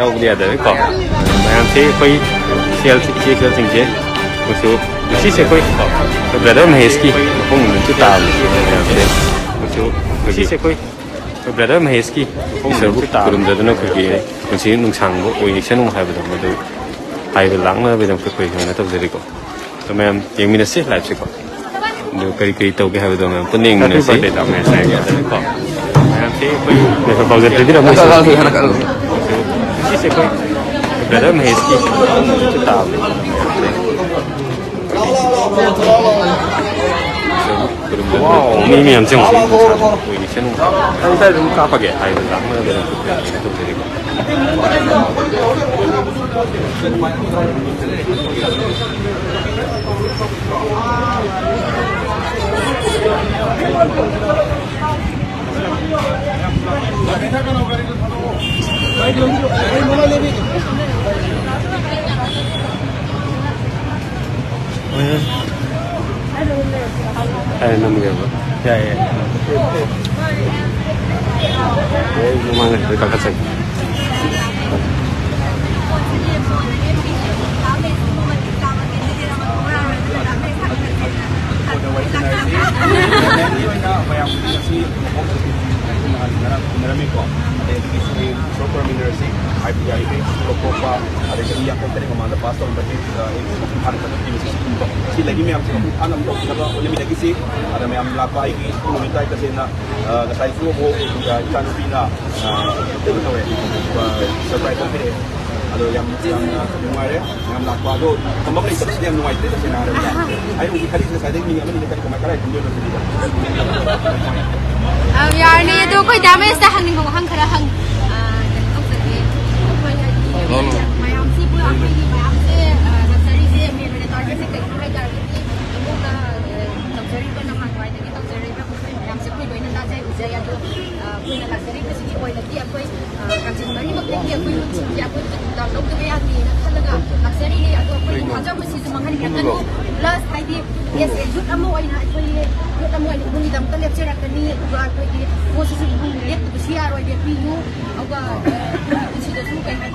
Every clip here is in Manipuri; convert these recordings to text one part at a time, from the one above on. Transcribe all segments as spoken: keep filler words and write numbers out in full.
ꯌꯥꯎꯕꯗꯤ ꯌꯥꯗꯕꯅꯤꯀꯣ꯫ ꯃꯌꯥꯝꯁꯦ ꯑꯩꯈꯣꯏ ꯁꯦꯜ, ꯏꯆꯦ ꯁꯦꯜꯁꯤꯡꯁꯦ ꯑꯩꯈꯣꯏꯁꯨ ꯉꯁꯤꯁꯦ ꯑꯩꯈꯣꯏ ꯕ꯭ꯔꯗꯔ ꯃꯍꯦꯁꯀꯤ ꯃꯐꯝ ꯅꯨꯃꯤꯠꯁꯨ ꯇꯥꯕꯅꯤ꯫ ꯃꯌꯥꯝꯁꯦ ꯑꯩꯈꯣꯏꯁꯨ ꯉꯁꯤꯁꯦ ꯑꯩꯈꯣꯏ ꯕ꯭ꯔꯗꯔ ꯃꯍꯦꯁꯀꯤ ꯃꯐꯝ ꯏꯁꯣꯔꯕꯨ ꯅꯨꯃꯤꯠꯁꯨ ꯇꯥꯕꯅꯤ꯫ ꯈꯨꯔꯨꯝꯖꯗꯨꯅ ꯑꯩꯈꯣꯏꯒꯤ ꯄꯨꯟꯁꯤ ꯅꯨꯡꯁꯥꯡꯕ ꯑꯣꯏꯁꯅꯨ ꯍꯥꯏꯕꯗꯣ, ꯃꯗꯨ ꯍꯥꯏꯕ ꯂꯥꯛꯅꯕꯒꯤꯗꯃꯛꯇ ꯑꯩꯈꯣꯏ ꯁꯨꯃꯥꯏꯅ ꯇꯧꯖꯔꯤꯀꯣ꯫ ꯑꯗꯣ ꯃꯌꯥꯝ ꯌꯦꯡꯃꯤꯟꯅꯁꯤ ꯂꯥꯏꯐꯁꯦꯀꯣ꯫ ꯑꯗꯨ ꯀꯔꯤ ꯀꯔꯤ ꯇꯧꯒꯦ ꯍꯥꯏꯕꯗꯣ ꯃꯌꯥꯝ ꯄꯨꯟꯅ ꯌꯦꯡꯃꯤꯟꯅꯁꯤ꯫ Happy birthday ꯇꯥꯃꯣ ꯃꯍꯦꯁ꯫ ꯀꯣ꯫ ꯃꯌꯥꯝꯁꯦ ꯑꯩꯈꯣꯏ ꯉꯥꯏꯈꯣ, ꯄꯥꯎꯖꯦꯜ ꯄꯤꯕꯤꯔꯝꯃꯣ꯫ ꯉꯁꯤꯁꯦ ꯑꯩꯈꯣꯏ ꯕ꯭ꯔꯗꯔ ꯃꯍꯦꯁꯀꯤ ꯇꯥꯕꯅꯦ꯫ ꯋꯥꯎ, ꯃꯤ ꯃꯌꯥꯝꯁꯦ ꯌꯦꯡꯉꯣ꯫ ꯑꯩ ꯉꯁꯥꯏ ꯑꯗꯨꯝ ꯀꯥꯞꯄꯒꯦ ꯍꯥꯏꯕ ꯂꯥꯛꯅꯕꯗ ꯇꯧꯖꯔꯤꯀꯣ꯫ ꯑꯩ ꯅꯝꯒꯦꯕ꯫ ꯌꯥꯏ, ꯌꯥꯏ꯫ ꯑꯩ ꯃꯃꯥꯡꯗ ꯍꯦꯛꯇ ꯀꯥꯈꯠꯆꯒꯦ꯫ ꯃꯌꯥꯝ ꯉꯁꯤ ꯃꯐꯝꯁꯤꯗ ꯉꯔꯥꯡ ꯎꯅꯔꯝꯃꯤꯀꯣ꯫ ꯑꯗꯩ ꯑꯗꯨꯒꯤ ꯁꯣꯔ ꯄ꯭ꯔꯥꯏꯝ ꯃꯤꯅꯤꯁꯇꯔꯁꯤ ꯍꯥꯏꯕꯗꯤ ꯌꯥꯔꯤꯈꯩ ꯂꯧꯊꯣꯛꯄ, ꯑꯗꯩ ꯆꯍꯤ ꯌꯥꯡꯈꯩ ꯇꯔꯦꯠ ꯃꯃꯥꯡꯗ ꯄꯥꯁ ꯇꯧꯔꯝꯕ ꯕꯤꯜ, ꯑ, ꯍꯥꯟꯅ ꯆꯠꯅꯕꯤꯁꯦ ꯁꯤꯒꯨꯝꯕ, ꯁꯤ ꯂꯩꯔꯤ ꯃꯌꯥꯝꯁꯦ ꯃꯄꯨꯡ ꯐꯥꯅ ꯑꯃꯨꯛ ꯇꯧꯕꯤꯅꯕ ꯍꯣꯠꯅꯃꯤꯟꯅꯈꯤꯁꯤ꯫ ꯑꯗ ꯃꯌꯥꯝ ꯂꯥꯛꯄ ꯑꯩꯒꯤ ꯏꯄꯨꯡ ꯅꯨꯃꯤꯠ ꯇꯥꯏ ꯇꯁꯦꯡꯅ, ꯑ, ꯉꯁꯥꯏꯁꯨ ꯑꯃꯨꯛ, ꯑ, ꯏꯆꯥꯅꯨꯄꯤꯅ, ꯑ, ꯀꯩꯅꯣ ꯇꯧꯔꯦ, ꯑ, ꯁꯔꯄ꯭ꯔꯥꯏꯁ ꯑꯃ ꯄꯤꯔꯛꯑꯦ꯫ ꯑꯗꯣ ꯌꯥꯝ, ꯌꯥꯝꯅ ꯅꯨꯡꯉꯥꯏꯔꯦ꯫ ꯃꯌꯥꯝ ꯂꯥꯛꯄ ꯑꯗꯣ ꯊꯝꯐꯝ ꯂꯩꯇꯕꯁꯤꯗꯤ ꯌꯥꯝ ꯅꯨꯡꯉꯥꯏꯇ꯭ꯔꯦ ꯇꯁꯦꯡꯅ ꯍꯥꯏꯔꯕꯗ꯫ ꯑꯩ ꯍꯧꯖꯤꯛ ꯈꯜꯂꯤꯁꯦ ꯉꯁꯥꯏꯗꯩ ꯃꯤꯅꯤꯠ ꯑꯃꯅꯤꯗ ꯀꯔꯤ ꯀꯃꯥꯏ ꯀꯗꯥꯏ ꯊꯝꯗꯣꯏꯅꯣ ꯁꯤꯅꯤꯗ꯫ ꯑ, ꯌꯥꯔꯅꯤ꯫ ꯑꯗꯣ ꯑꯩꯈꯣꯏ ꯗꯥ ꯃꯍꯦꯁꯇ ꯍꯪꯅꯤꯡꯕ ꯋꯥꯍꯪ ꯈꯔ ꯍꯪ-, ꯑ, ꯀꯩꯅꯣ ꯇꯧꯖꯒꯦ꯫ ꯑꯩꯈꯣꯏ ꯍꯥꯏꯗꯤ ꯃꯌꯥꯝꯁꯤꯕꯨ ꯑꯩꯈꯣꯏꯒꯤ ꯃꯌꯥꯝꯁꯦ, ꯑ, ꯂꯥꯛꯆꯔꯤꯁꯦ ꯃꯦꯟ ꯑꯣꯏꯅ ꯇꯥꯔꯒꯦꯠꯁꯦ ꯀꯩꯅꯣ ꯍꯥꯏ ꯇꯥꯔꯒꯗꯤ ꯑꯗꯣꯝꯅ, ꯑ, ꯇꯧꯖꯔꯤꯕ ꯅꯍꯥꯟꯋꯥꯏꯗꯒꯤ ꯇꯧꯖꯔꯛꯏꯕ ꯃꯈꯣꯏ ꯃꯌꯥꯝꯁꯦ ꯑꯩꯈꯣꯏ ꯂꯣꯏꯅ ꯇꯥꯖꯩ, ꯎꯖꯩ꯫ ꯑꯗꯣ, ꯑ, ꯑꯩꯈꯣꯏꯅ ꯂꯥꯛꯆꯔꯤꯕꯁꯤꯒꯤ ꯑꯣꯏꯅꯗꯤ ꯑꯩꯈꯣꯏ, ꯑ, ꯀꯥꯆꯤꯟ ꯃꯔꯤꯃꯛꯇꯒꯤ ꯑꯩꯈꯣꯏ ꯌꯨꯠꯁꯤꯡꯁꯦ ꯑꯩꯈꯣꯏ ꯊꯧꯗꯥꯡ ꯂꯧꯗꯕ ꯌꯥꯗꯦꯅ ꯈꯜꯂꯒ ꯂꯥꯛꯆꯔꯤꯅꯤ꯫ ꯑꯗꯣ ꯑꯩꯈꯣꯏꯒꯤ ꯊꯥꯖꯕꯁꯤꯁꯨ ꯃꯥꯡꯍꯟꯕꯤꯔꯛꯀꯅꯨ꯫ ꯄ꯭ꯂꯁ ꯍꯥꯏꯗꯤ, ꯑꯦꯁ ꯑꯦ ꯌꯨꯠ ꯑꯃ ꯑꯣꯏꯅ ꯑꯩꯈꯣꯏ ꯌꯨꯠ ꯑꯃ ꯑꯣꯏꯅ ꯏꯕꯨꯡꯒꯤꯗꯃꯛꯇ ꯂꯦꯞꯆꯔꯛꯀꯅꯤ꯫ ꯑꯗꯨꯒ ꯑꯩꯈꯣꯏꯒꯤ ꯄꯣꯠꯁꯤꯁꯨ ꯏꯕꯨꯡ ꯂꯦꯞꯇꯕꯁꯨ ꯌꯥꯔꯣꯏ, ꯂꯦꯞꯄꯤꯌꯨ꯫ ꯑꯗꯨꯒ, ꯑ, ꯄꯨꯟꯁꯤꯗꯁꯨ ꯀꯩ ꯍꯥꯏ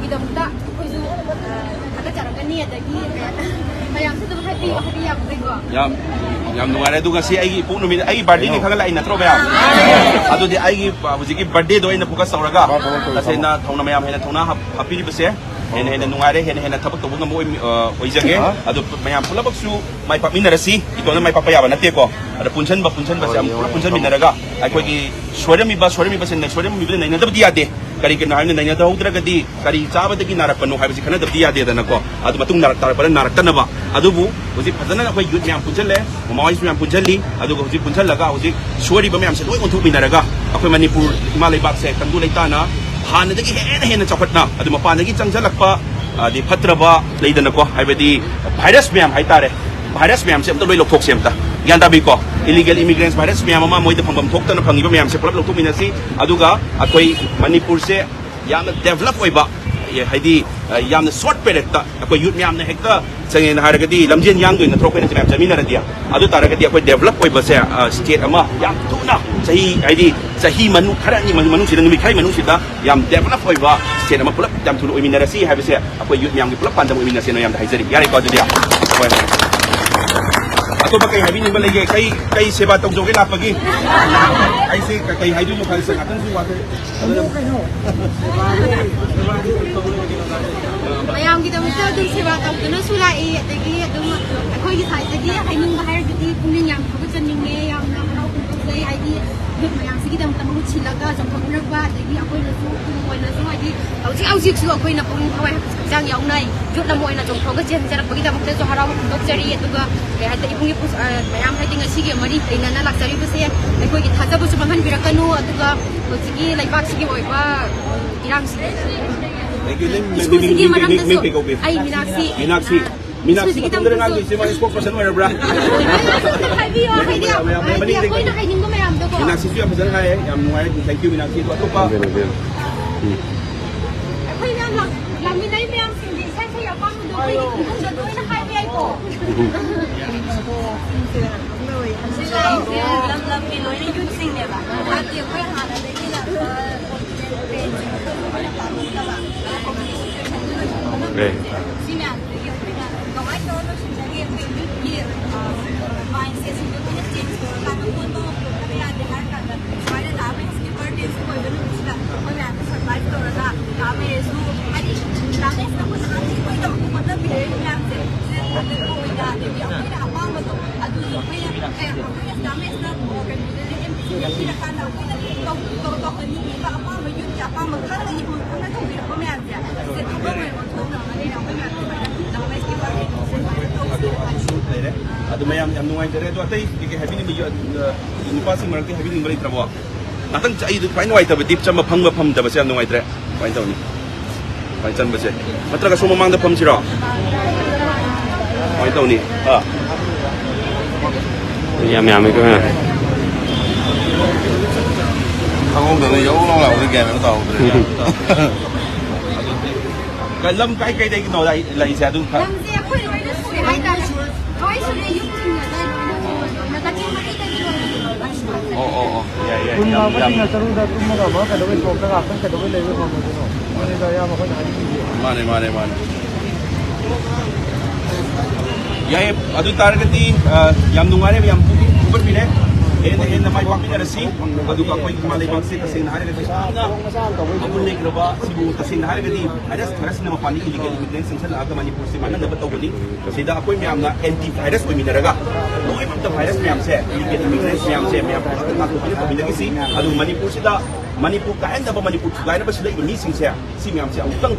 ꯒꯤꯗꯃꯛꯇ ꯑꯩꯈꯣꯏꯁꯨ, ꯑ, ꯊꯥꯒꯠꯆꯔꯛꯀꯅꯤ꯫ ꯑꯗꯒꯤ ꯃꯌꯥꯝꯁꯨ ꯑꯗꯨꯝ ꯍꯥꯏꯕꯤꯌꯨ, ꯍꯥꯏꯕꯤ ꯌꯥꯝ ꯐꯩꯀꯣ꯫ ꯌꯥꯝ, ꯌꯥꯝ ꯅꯨꯡꯉꯥꯏꯔꯦ꯫ ꯑꯗꯨ ꯉꯁꯤ ꯑꯩꯒꯤ ꯏꯄꯣꯛ ꯅꯨꯃꯤꯠ, ꯑꯩꯒꯤ ꯕꯥꯔꯗꯦꯒꯤ ꯈꯪꯍꯜꯂꯛꯏ ꯅꯠꯇ꯭ꯔꯣ ꯃꯌꯥꯝ? ꯑꯗꯨꯗꯤ ꯑꯩꯒꯤ, ꯑ, ꯍꯧꯖꯤꯛꯀꯤ ꯕꯥꯔꯗꯦꯗꯣ ꯑꯩꯅ ꯐꯣꯀꯁ ꯇꯧꯔꯒ, ꯇꯁꯦꯡꯅ ꯊꯧꯅ ꯃꯌꯥꯝ ꯍꯦꯟꯅ ꯊꯧꯅꯥ ꯍꯥꯞ-, ꯍꯥꯞꯄꯤꯔꯤꯕꯁꯦ ꯍꯦꯟꯅ ꯍꯦꯟꯅ ꯅꯨꯡꯉꯥꯏꯔꯦ, ꯍꯦꯟꯅ ꯍꯦꯟꯅ ꯊꯕꯛ ꯇꯧꯕ ꯉꯝꯕ ꯑꯣꯏ-, ꯑ, ꯑꯣꯏꯖꯒꯦ꯫ ꯑꯗꯨ ꯃꯌꯥꯝ ꯄꯨꯝꯅꯃꯛꯁꯨ ꯃꯥꯏ ꯄꯥꯛꯃꯤꯟꯅꯔꯁꯤ꯫ ꯏꯇꯣꯝꯅ ꯃꯥꯏ ꯄꯥꯛꯄ ꯌꯥꯕ ꯅꯠꯇꯦꯀꯣ꯫ ꯑꯗ ꯄꯨꯟꯁꯤꯟꯕ, ꯄꯨꯟꯁꯤꯟꯕꯁꯦ ꯌꯥꯝ ꯄꯨꯂꯞ ꯄꯨꯟꯁꯤꯟꯃꯤꯟꯅꯔꯒ ꯑꯩꯈꯣꯏꯒꯤ ꯁꯣꯏꯔꯝꯃꯤꯕ, ꯁꯣꯏꯔꯝꯃꯤꯕꯁꯤꯡꯅ ꯁꯣꯏꯔꯝꯃꯤꯕꯗ ꯅꯩꯅꯗꯕꯗꯤ ꯌꯥꯗꯦ꯫ ꯀꯔꯤꯒꯤꯅꯣ ꯍꯥꯏꯕꯗ ꯅꯩꯅꯗꯍꯧꯗ꯭ꯔꯒꯗꯤ ꯀꯔꯤ ꯆꯥꯕꯗꯒꯤ ꯅꯥꯔꯛꯄꯅꯣ ꯍꯥꯏꯕꯁꯤ ꯈꯟꯅꯗꯕꯗꯤ ꯌꯥꯗꯦꯗꯅꯀꯣ꯫ ꯑꯗꯨ ꯃꯇꯨꯡ ꯅꯥꯔꯛ-, ꯇꯥꯔꯛꯄꯗ ꯅꯥꯔꯛꯇꯅꯕ꯫ ꯑꯗꯨꯕꯨ ꯍꯧꯖꯤꯛ ꯐꯖꯅ ꯑꯩꯈꯣꯏ ꯌꯨꯠ ꯃꯌꯥꯝ ꯄꯨꯟꯁꯤꯜꯂꯦ, ꯃꯃꯥ ꯍꯣꯏꯁꯨ ꯃꯌꯥꯝ ꯄꯨꯟꯁꯤꯜꯂꯤ, ꯑꯗꯨꯒ ꯍꯧꯖꯤꯛ ꯄꯨꯟꯁꯤꯜꯂꯒ ꯍꯧꯖꯤꯛ ꯁꯣꯏꯔꯤꯕ ꯃꯌꯥꯝꯁꯦ ꯂꯣꯏ ꯑꯣꯟꯊꯣꯛꯃꯤꯟꯅꯔꯒ ꯑꯩꯈꯣꯏ ꯃꯅꯤꯄꯨꯔ ꯏꯃꯥ ꯂꯩꯕꯥꯛꯁꯦ ꯇꯪꯗꯨ ꯂꯩꯇꯥꯅ ꯍꯥꯟꯅꯗꯒꯤ ꯍꯦꯟꯅ ꯍꯦꯟꯅ ꯆꯥꯎꯈꯠꯅ, ꯑꯗꯨ ꯃꯄꯥꯟꯗꯒꯤ ꯆꯪꯁꯤꯜꯂꯛꯄ, ꯑꯗꯩ ꯐꯠꯇ꯭ꯔꯕ ꯂꯩꯗꯅꯀꯣ, ꯍꯥꯏꯕꯗꯤ ꯚꯥꯏꯔꯁ ꯃꯌꯥꯝ ꯍꯥꯏꯇꯥꯔꯦ, ꯚꯥꯏꯔꯁ ꯃꯌꯥꯝꯁꯦ ꯑꯝꯇ ꯂꯣꯏ ꯂꯧꯊꯣꯛꯁꯦ꯫ ꯑꯝꯇ ꯒ꯭ꯌꯥꯟ ꯇꯥꯕꯤꯀꯣ, ꯏꯂꯤꯒꯦꯜ ꯏꯃꯤꯒ꯭ꯔꯦꯟꯁ ꯚꯥꯏꯔꯁ ꯃꯌꯥꯝ ꯑꯃ ꯃꯣꯏꯗ ꯐꯪꯐꯝ ꯊꯣꯛꯇꯅ ꯐꯪꯉꯤꯕ ꯃꯌꯥꯝꯁꯦ ꯄꯨꯂꯞ ꯂꯧꯊꯣꯛꯃꯤꯟꯅꯁꯤ꯫ ꯑꯗꯨꯒ ꯑꯩꯈꯣꯏ ꯃꯅꯤꯄꯨꯔꯁꯦ ꯌꯥꯝꯅ ꯗꯦꯕꯂꯞ ꯑꯣꯏꯕ, ꯑꯦ, ꯍꯥꯏꯗꯤ, ꯑ, ꯌꯥꯝꯅ ꯁꯣꯔꯠ ꯄꯦꯔꯦꯠꯇ ꯑꯩꯈꯣꯏ ꯌꯨꯠ ꯃꯌꯥꯝꯅ ꯍꯦꯛꯇ, ꯁꯦꯡꯅ ꯍꯥꯏꯔꯒꯗꯤ, ꯂꯝꯖꯦꯟ ꯌꯥꯡꯗꯣꯏ ꯅꯠꯇ꯭ꯔꯣ ꯑꯩꯈꯣꯏꯅ ꯃꯌꯥꯝ ꯆꯠꯃꯤꯟꯅꯔꯗꯤ? ꯑꯗꯨ ꯇꯥꯔꯒꯗꯤ ꯑꯩꯈꯣꯏ ꯗꯦꯕꯂꯞ ꯑꯣꯏꯕꯁꯦ, ꯑ, ꯁ꯭ꯇꯦꯠ ꯑꯃ ꯌꯥꯝ ꯊꯨꯅ, ꯆꯍꯤ, ꯍꯥꯏꯗꯤ ꯆꯍꯤ ꯃꯅꯨꯡ ꯈꯔꯅꯤ ꯃꯅꯨꯡꯁꯤꯗ, ꯅꯨꯃꯤꯠ ꯈꯔꯒꯤ ꯃꯅꯨꯡꯁꯤꯗ ꯌꯥꯝ ꯗꯦꯕꯂꯞ ꯑꯣꯏꯕ ꯁ꯭ꯇꯦꯠ ꯑꯃ ꯄꯨꯂꯞ ꯌꯥꯝ ꯊꯨꯅ ꯑꯣꯏꯃꯤꯟꯅꯔꯁꯤ ꯍꯥꯏꯕꯁꯦ ꯑꯩꯈꯣꯏ ꯌꯨꯠ ꯃꯌꯥꯝꯒꯤ ꯄꯨꯂꯞ ꯄꯥꯟꯗꯝ ꯑꯣꯏꯃꯤꯟꯅꯁꯦꯅ ꯌꯥꯝꯅ ꯍꯥꯏꯖꯔꯤ꯫ ꯌꯥꯔꯦꯀꯣ ꯑꯗꯨꯗꯤ? ꯍꯣꯏ꯫ ꯑꯇꯣꯞꯄ ꯀꯩ ꯍꯥꯏꯕꯤꯅꯤꯡꯕ ꯂꯩꯒꯦ? ꯀꯩ, ꯀꯩ ꯁꯦꯕꯥ ꯇꯧꯖꯧꯒꯦ ꯂꯥꯛꯄꯒꯤ? ꯑꯩꯁꯦ ꯀ-, ꯀꯩ ꯍꯥꯏꯗꯣꯏꯅꯣ ꯈꯜꯂꯤꯁꯦ ꯉꯥꯛꯇꯪꯁꯨ ꯋꯥꯊꯣꯛ꯫ ꯃꯌꯥꯝꯒꯤꯗꯃꯛꯇ ꯑꯗꯨꯝ ꯁꯦꯕꯥ ꯇꯧꯗꯨꯅꯁꯨ ꯂꯥꯛꯏ, ꯑꯗꯒꯤ ꯑꯗꯨꯝ ꯑꯩꯈꯣꯏꯒꯤ ꯁꯥꯏꯠꯇꯒꯤ ꯍꯥꯏꯅꯤꯡꯕ ꯍꯥꯏꯔꯒꯗꯤ ꯄꯨꯛꯅꯤꯡ ꯌꯥꯝ ꯊꯧꯒꯠꯆꯅꯤꯡꯉꯦ, ꯌꯥꯝꯅ ꯍꯔꯥꯎ ꯐꯣꯡꯗꯣꯛꯆꯩ꯫ ꯍꯥꯏꯗꯤ ꯌꯨꯠ ꯃꯌꯥꯝꯁꯤꯒꯤꯗꯃꯛꯇ ꯃꯍꯨꯠ ꯁꯤꯜꯂꯒ ꯆꯣꯡꯊꯣꯛꯃꯤꯟꯅꯔꯛꯄ, ꯑꯗꯒꯤ ꯑꯩꯈꯣꯏꯅꯁꯨ ꯏꯃꯨꯡ ꯑꯣꯏꯅꯁꯨ ꯍꯥꯏꯗꯤ ꯍꯧꯖꯤꯛ ꯍꯧꯖꯤꯛꯁꯨ ꯑꯩꯈꯣꯏꯅ ꯄꯨꯛꯅꯤꯡ ꯊꯋꯥꯏ ꯍꯛꯆꯥꯡ ꯌꯥꯎꯅ ꯌꯨꯠ ꯑꯃ ꯑꯣꯏꯅ ꯆꯣꯡꯊꯣꯛꯑꯒ ꯆꯦꯟꯖꯔꯛꯄꯒꯤꯗꯃꯛꯇꯁꯨ ꯍꯔꯥꯎꯕ ꯐꯣꯡꯗꯣꯛꯆꯔꯤ꯫ ꯑꯗꯨꯒ ꯀꯩ ꯍꯥꯏꯇꯥꯔꯦ, ꯏꯕꯨꯡꯒꯤ ꯄꯨ-, ꯑ, ꯃꯌꯥꯝ ꯍꯥꯏꯗꯤ ꯉꯁꯤꯒꯤ ꯃꯔꯤ ꯂꯩꯅꯅ ꯂꯥꯛꯆꯔꯤꯕꯁꯦ ꯑꯩꯈꯣꯏꯒꯤ ꯊꯥꯖꯕꯁꯨ ꯃꯥꯡꯍꯟꯕꯤꯔꯛꯀꯅꯨ꯫ ꯑꯗꯨꯒ ꯍꯧꯖꯤꯛꯀꯤ ꯂꯩꯕꯥꯛꯁꯤꯒꯤ ꯑꯣꯏꯕ, ꯎꯝ, ꯏꯔꯥꯡꯁꯤꯒꯤ ꯏꯁꯨꯁꯤꯒꯤ ꯃꯔꯝꯗꯁꯨ ꯑꯩ ꯃꯤꯅꯥꯛꯁꯤ, ꯃꯤꯅꯥꯛꯁꯤ꯫ ꯃꯤꯅꯥꯛꯁꯤ ꯃꯇꯝꯗꯨꯗ ꯉꯥꯡꯗꯣꯏꯁꯦ ꯃꯥ ꯏꯁꯄꯣꯛ ꯄꯔꯁꯟ ꯑꯣꯏꯔꯕ꯭ꯔꯥ? ꯍꯥꯏꯕꯤꯌꯣ, ꯍꯥꯏꯗꯤ ꯃꯌꯥꯝ ꯑꯩꯈꯣꯏꯅ ꯃꯅꯤꯡꯗꯒꯤ ꯍꯥꯏꯅꯤꯡꯕ ꯃꯌꯥꯝꯗꯣꯀꯣ꯫ ꯃꯤꯅꯥꯛꯁꯤꯁꯨ ꯌꯥꯝ ꯐꯖꯅ ꯍꯥꯏꯌꯦ, ꯌꯥꯝ ꯅꯨꯡꯉꯥꯏꯔꯦ꯫ Thank you, Meenakshi. ꯑꯗꯣ ꯑꯇꯣꯞꯄ ꯑꯩꯈꯣꯏ ꯃꯌꯥꯝ ꯂꯥꯛ-, ꯂꯥꯛꯃꯤꯟꯅꯩ ꯃꯌꯥꯝꯁꯤꯡꯗꯤ ꯏꯁꯥ ꯏꯁꯥꯒꯤ ꯑꯄꯥꯝꯕꯗꯣ ꯑꯩꯈꯣꯏꯒꯤ ꯏꯃꯨꯡꯗ ꯂꯣꯏꯅ ꯍꯥꯏꯕ ꯌꯥꯏꯀꯣ꯫ ꯂꯝ ꯂꯝꯒꯤ ꯂꯣꯏꯅ ꯌꯨꯠꯁꯤꯡꯅꯦꯕ꯫ ꯍꯥꯏꯕꯗꯤ ꯑꯩꯈꯣꯏ ꯍꯥꯟꯅꯗꯒꯤ ꯂꯥꯛꯄ ꯄꯥꯝꯃꯛꯇꯕ꯫ ꯁꯤ ꯃꯌꯥꯝꯗꯨꯗꯒꯤ ꯑꯩꯈꯣꯏꯅ ꯀꯃꯥꯏꯅ ꯇꯧꯔꯒ ꯂꯣꯏꯁꯤꯟꯖꯒꯦ? ꯑꯩꯈꯣꯏ ꯌꯨꯠꯀꯤ ꯃꯥꯏꯟꯁꯦꯠꯁꯤꯡꯗꯣ ꯑꯩꯈꯣꯏꯅ ꯆꯦꯟꯖ ꯇꯧꯔꯀꯥꯟꯗ ꯑꯣꯟꯕ ꯑꯃ ꯄꯨꯔꯛꯇꯕ ꯌꯥꯗꯦ ꯍꯥꯏꯔ ꯀꯥꯟꯗ ꯁꯨꯃꯥꯏꯅ ꯂꯥꯛꯑꯒ ꯍꯤꯁꯀꯤ ꯕꯔꯗꯦꯁꯨ ꯑꯣꯏꯕ ꯅꯨꯃꯤꯠꯁꯤꯗ ꯑꯩꯈꯣꯏ ꯃꯌꯥꯝꯗ ꯁꯔꯄ꯭ꯔꯥꯏꯁ ꯇꯧꯔꯒ ꯂꯥꯛꯑꯝꯃꯦꯁꯨ, ꯍꯥꯏꯗꯤ ꯂꯥꯛꯑꯝꯃꯦꯁꯤꯅ ꯑꯩꯈꯣꯏ ꯅꯍꯥꯟꯗꯒꯤ ꯑꯩꯈꯣꯏ ꯇꯧꯕ ꯍꯣꯠꯅꯕꯤꯔꯛꯏ ꯃꯌꯥꯝꯁꯦ ꯁꯤꯗ ꯑꯣꯏꯅ ꯑꯗꯒꯤ ꯑꯩꯈꯣꯏꯅ ꯑꯄꯥꯝꯕꯗꯣ ꯑꯗꯨꯁꯨ ꯑꯩꯈꯣꯏꯅ ꯑꯦ ꯑꯩꯈꯣꯏꯅ ꯂꯥꯛꯑꯝꯃꯦꯁꯤꯅ ꯀꯩꯅꯣꯗꯗꯤ ꯑꯦꯝ ꯄꯤ ꯁꯤꯗ ꯄꯤꯔꯀꯥꯟꯗ ꯑꯩꯈꯣꯏꯅ ꯇꯧ- ꯇꯧ- ꯇꯧꯍꯟꯅꯤꯡꯉꯤꯕ ꯑꯄꯥꯝꯕ ꯌꯨꯠꯀꯤ ꯑꯄꯥꯝꯕ ꯈꯪꯅ ꯏꯍꯨꯜ ꯈꯪꯅ ꯇꯧꯕꯤꯔꯛꯄ ꯃꯌꯥꯝꯁꯦ ꯁꯤꯗ ꯊꯕꯛ ꯑꯣꯏꯅ ꯑꯣꯟꯊꯣꯛꯅꯕꯅꯤꯅ ꯑꯩꯈꯣꯏ ꯃꯌꯥꯝ ꯁꯨꯃꯥꯏꯅ ꯂꯥꯛꯑꯝꯃꯦꯁꯤꯒꯤ ꯕꯔꯗꯦꯁꯦ ꯁꯨꯃꯥꯏꯅ ꯇꯧꯁꯤ ꯍꯥꯏꯕꯁꯤ ꯂꯩꯔꯦ꯫ ꯑꯗꯨ ꯃꯌꯥꯝ ꯌꯥꯝ ꯅꯨꯡꯉꯥꯏꯖꯔꯦ꯫ ꯑꯗꯣ ꯑꯇꯩ ꯀꯩꯀꯩ ꯍꯥꯏꯕꯤꯅꯤꯡꯕ ꯌꯨ- ꯑ, ꯅꯨꯄꯥꯁꯤꯡ ꯃꯔꯛꯇ ꯍꯥꯏꯕꯤꯅꯤꯡꯕ ꯂꯩꯇ꯭ꯔꯕꯣ? ꯉꯥꯛꯇꯪ ꯆ- ꯑꯩꯗꯣ ꯈ꯭ꯋꯥꯏ ꯅꯨꯡꯉꯥꯏꯇꯕꯗꯤ ꯆꯝꯕ ꯐꯪꯕ ꯐꯪꯗꯕꯁꯦ ꯌꯥꯝ ꯅꯨꯡꯉꯥꯏꯇ꯭ꯔꯦ꯫ ꯀꯃꯥꯏꯅ ꯇꯧꯅꯤ? ꯀꯃꯥꯏꯅ ꯆꯟꯕꯁꯦ? ꯅꯠꯇ꯭ꯔꯒ ꯁꯣꯝ ꯃꯃꯥꯡꯗ ꯐꯝꯁꯤꯔꯣ? ꯀꯃꯥꯏꯅ ꯇꯧꯅꯤ? ꯑꯥ꯫ ꯌꯥꯝ ꯌꯥꯝꯃꯦ ꯀꯣ꯫ ꯈꯪꯍꯧꯗꯅ ꯌꯧ ꯂꯥꯎ ꯂꯥꯎꯕꯗ ꯒ꯭ꯌꯥꯟ ꯑꯃ ꯇꯥꯍꯧꯗ꯭ꯔꯦ꯫ ꯂꯝ ꯀꯥꯏ ꯀꯩꯗꯒꯤꯅꯣ ꯂꯥꯛꯏ- ꯂꯥꯛꯏꯁꯦ ꯑꯗꯨ ꯈ- ꯂꯝꯁꯦ ꯑꯩꯈꯣꯏ ꯂꯣꯏꯅ ꯁꯨꯔꯦ ꯍꯥꯏꯇꯥꯔꯦ꯫ ꯂꯣꯏ ꯁꯨꯔꯦ, ꯌꯨꯝ ꯊꯤꯡꯅꯗ ꯂꯣꯏꯅ ꯁꯨꯔꯦ꯫ ꯃꯇꯝ ꯃꯔꯤꯗꯒꯤ ꯂꯣꯏꯅ ꯁꯨꯔꯦ꯫ ꯑꯣ, ꯑꯣ, ꯑꯣ꯫ ꯌꯥꯏ, ꯌꯥꯏ꯫ ꯌꯥꯝ, ꯌꯥꯝ꯫ ꯄꯨꯟꯕꯁꯤꯡꯅ ꯆꯔꯨꯗ ꯇꯨꯝꯃꯒ ꯑꯃ ꯀꯩꯗꯧꯕꯩ ꯁꯣꯔꯣꯛꯇ ꯉꯥꯛꯇꯪ ꯀꯩꯗꯧꯕꯩ ꯂꯩꯕ ꯉꯝꯃꯣꯏꯗꯣꯏꯅꯣ? ꯃꯣꯏꯅ ꯑꯌꯥꯝꯕ ꯑꯩꯈꯣꯏꯅ ꯍꯥꯏꯅꯤꯡꯉꯤꯁꯦ꯫ ꯃꯥꯅꯦ, ꯃꯥꯅꯦ, ꯃꯥꯅꯦ꯫ ꯌꯥꯏꯌꯦ꯫ ꯑꯗꯨ ꯇꯥꯔꯒꯗꯤ, ꯑ, ꯌꯥꯝ ꯅꯨꯡꯉꯥꯏꯔꯦ, ꯌꯥꯝ ꯄꯨꯛꯅꯤꯡ ꯊꯧꯒꯠꯄꯤꯔꯦ꯫ ꯍꯦꯟꯅ ꯍꯦꯟꯅ ꯃꯥꯏ ꯄꯥꯛꯃꯤꯟꯅꯔꯁꯤ꯫ ꯑꯗꯨꯒ ꯑꯩꯈꯣꯏ ꯏꯃꯥ ꯂꯩꯕꯥꯛꯁꯦ ꯇꯁꯦꯡꯅ ꯍꯥꯏꯔꯒꯗꯤ ꯌꯥꯝꯅ ꯃꯒꯨꯟ ꯂꯩꯈ꯭ꯔꯕ, ꯁꯤꯕꯨ ꯇꯁꯦꯡꯅ ꯍꯥꯏꯔꯒꯗꯤ ꯚꯥꯏꯔꯁ, ꯚꯥꯏꯔꯁꯅ ꯃꯄꯥꯟꯗ ꯏꯂꯤꯒꯦꯜ ꯏꯃꯤꯒ꯭ꯔꯦꯟ ꯆꯪꯁꯜꯂꯛꯑꯒ ꯃꯅꯤꯄꯨꯔꯁꯤ ꯃꯥꯡꯍꯟꯅꯕ ꯇꯧꯕꯅꯤ꯫ ꯁꯤꯗ ꯑꯩꯈꯣꯏ ꯃꯌꯥꯝꯅ ꯑꯦꯟꯇꯤ ꯚꯥꯏꯔꯁ ꯑꯣꯏꯃꯤꯟꯅꯔꯒ ꯂꯣꯏꯅꯃꯛꯇ ꯚꯥꯏꯔꯁ ꯃꯌꯥꯝꯁꯦ, ꯏꯂꯤꯒꯦꯜ ꯏꯃꯤꯒ꯭ꯔꯦꯟꯁ ꯃꯌꯥꯝꯁꯦ, ꯃꯌꯥꯝ ꯄꯨꯂꯞ ꯇꯥꯟꯊꯣꯛꯄꯤꯅ ꯇꯧꯃꯤꯟꯅꯈꯤꯁꯤ꯫ ꯑꯗꯨ ꯃꯅꯤꯄꯨꯔꯁꯤꯗ, ꯃꯅꯤꯄꯨꯔ ꯀꯥꯏꯍꯟꯅꯕ, ꯃꯅꯤꯄꯨꯔ ꯊꯨꯒꯥꯏꯅꯕ ꯁꯤꯜꯂꯛꯏꯕ ꯃꯤꯁꯤꯡꯁꯦ, ꯁꯤ ꯃꯌꯥꯝꯁꯦ ꯑꯃꯨꯛꯇꯪ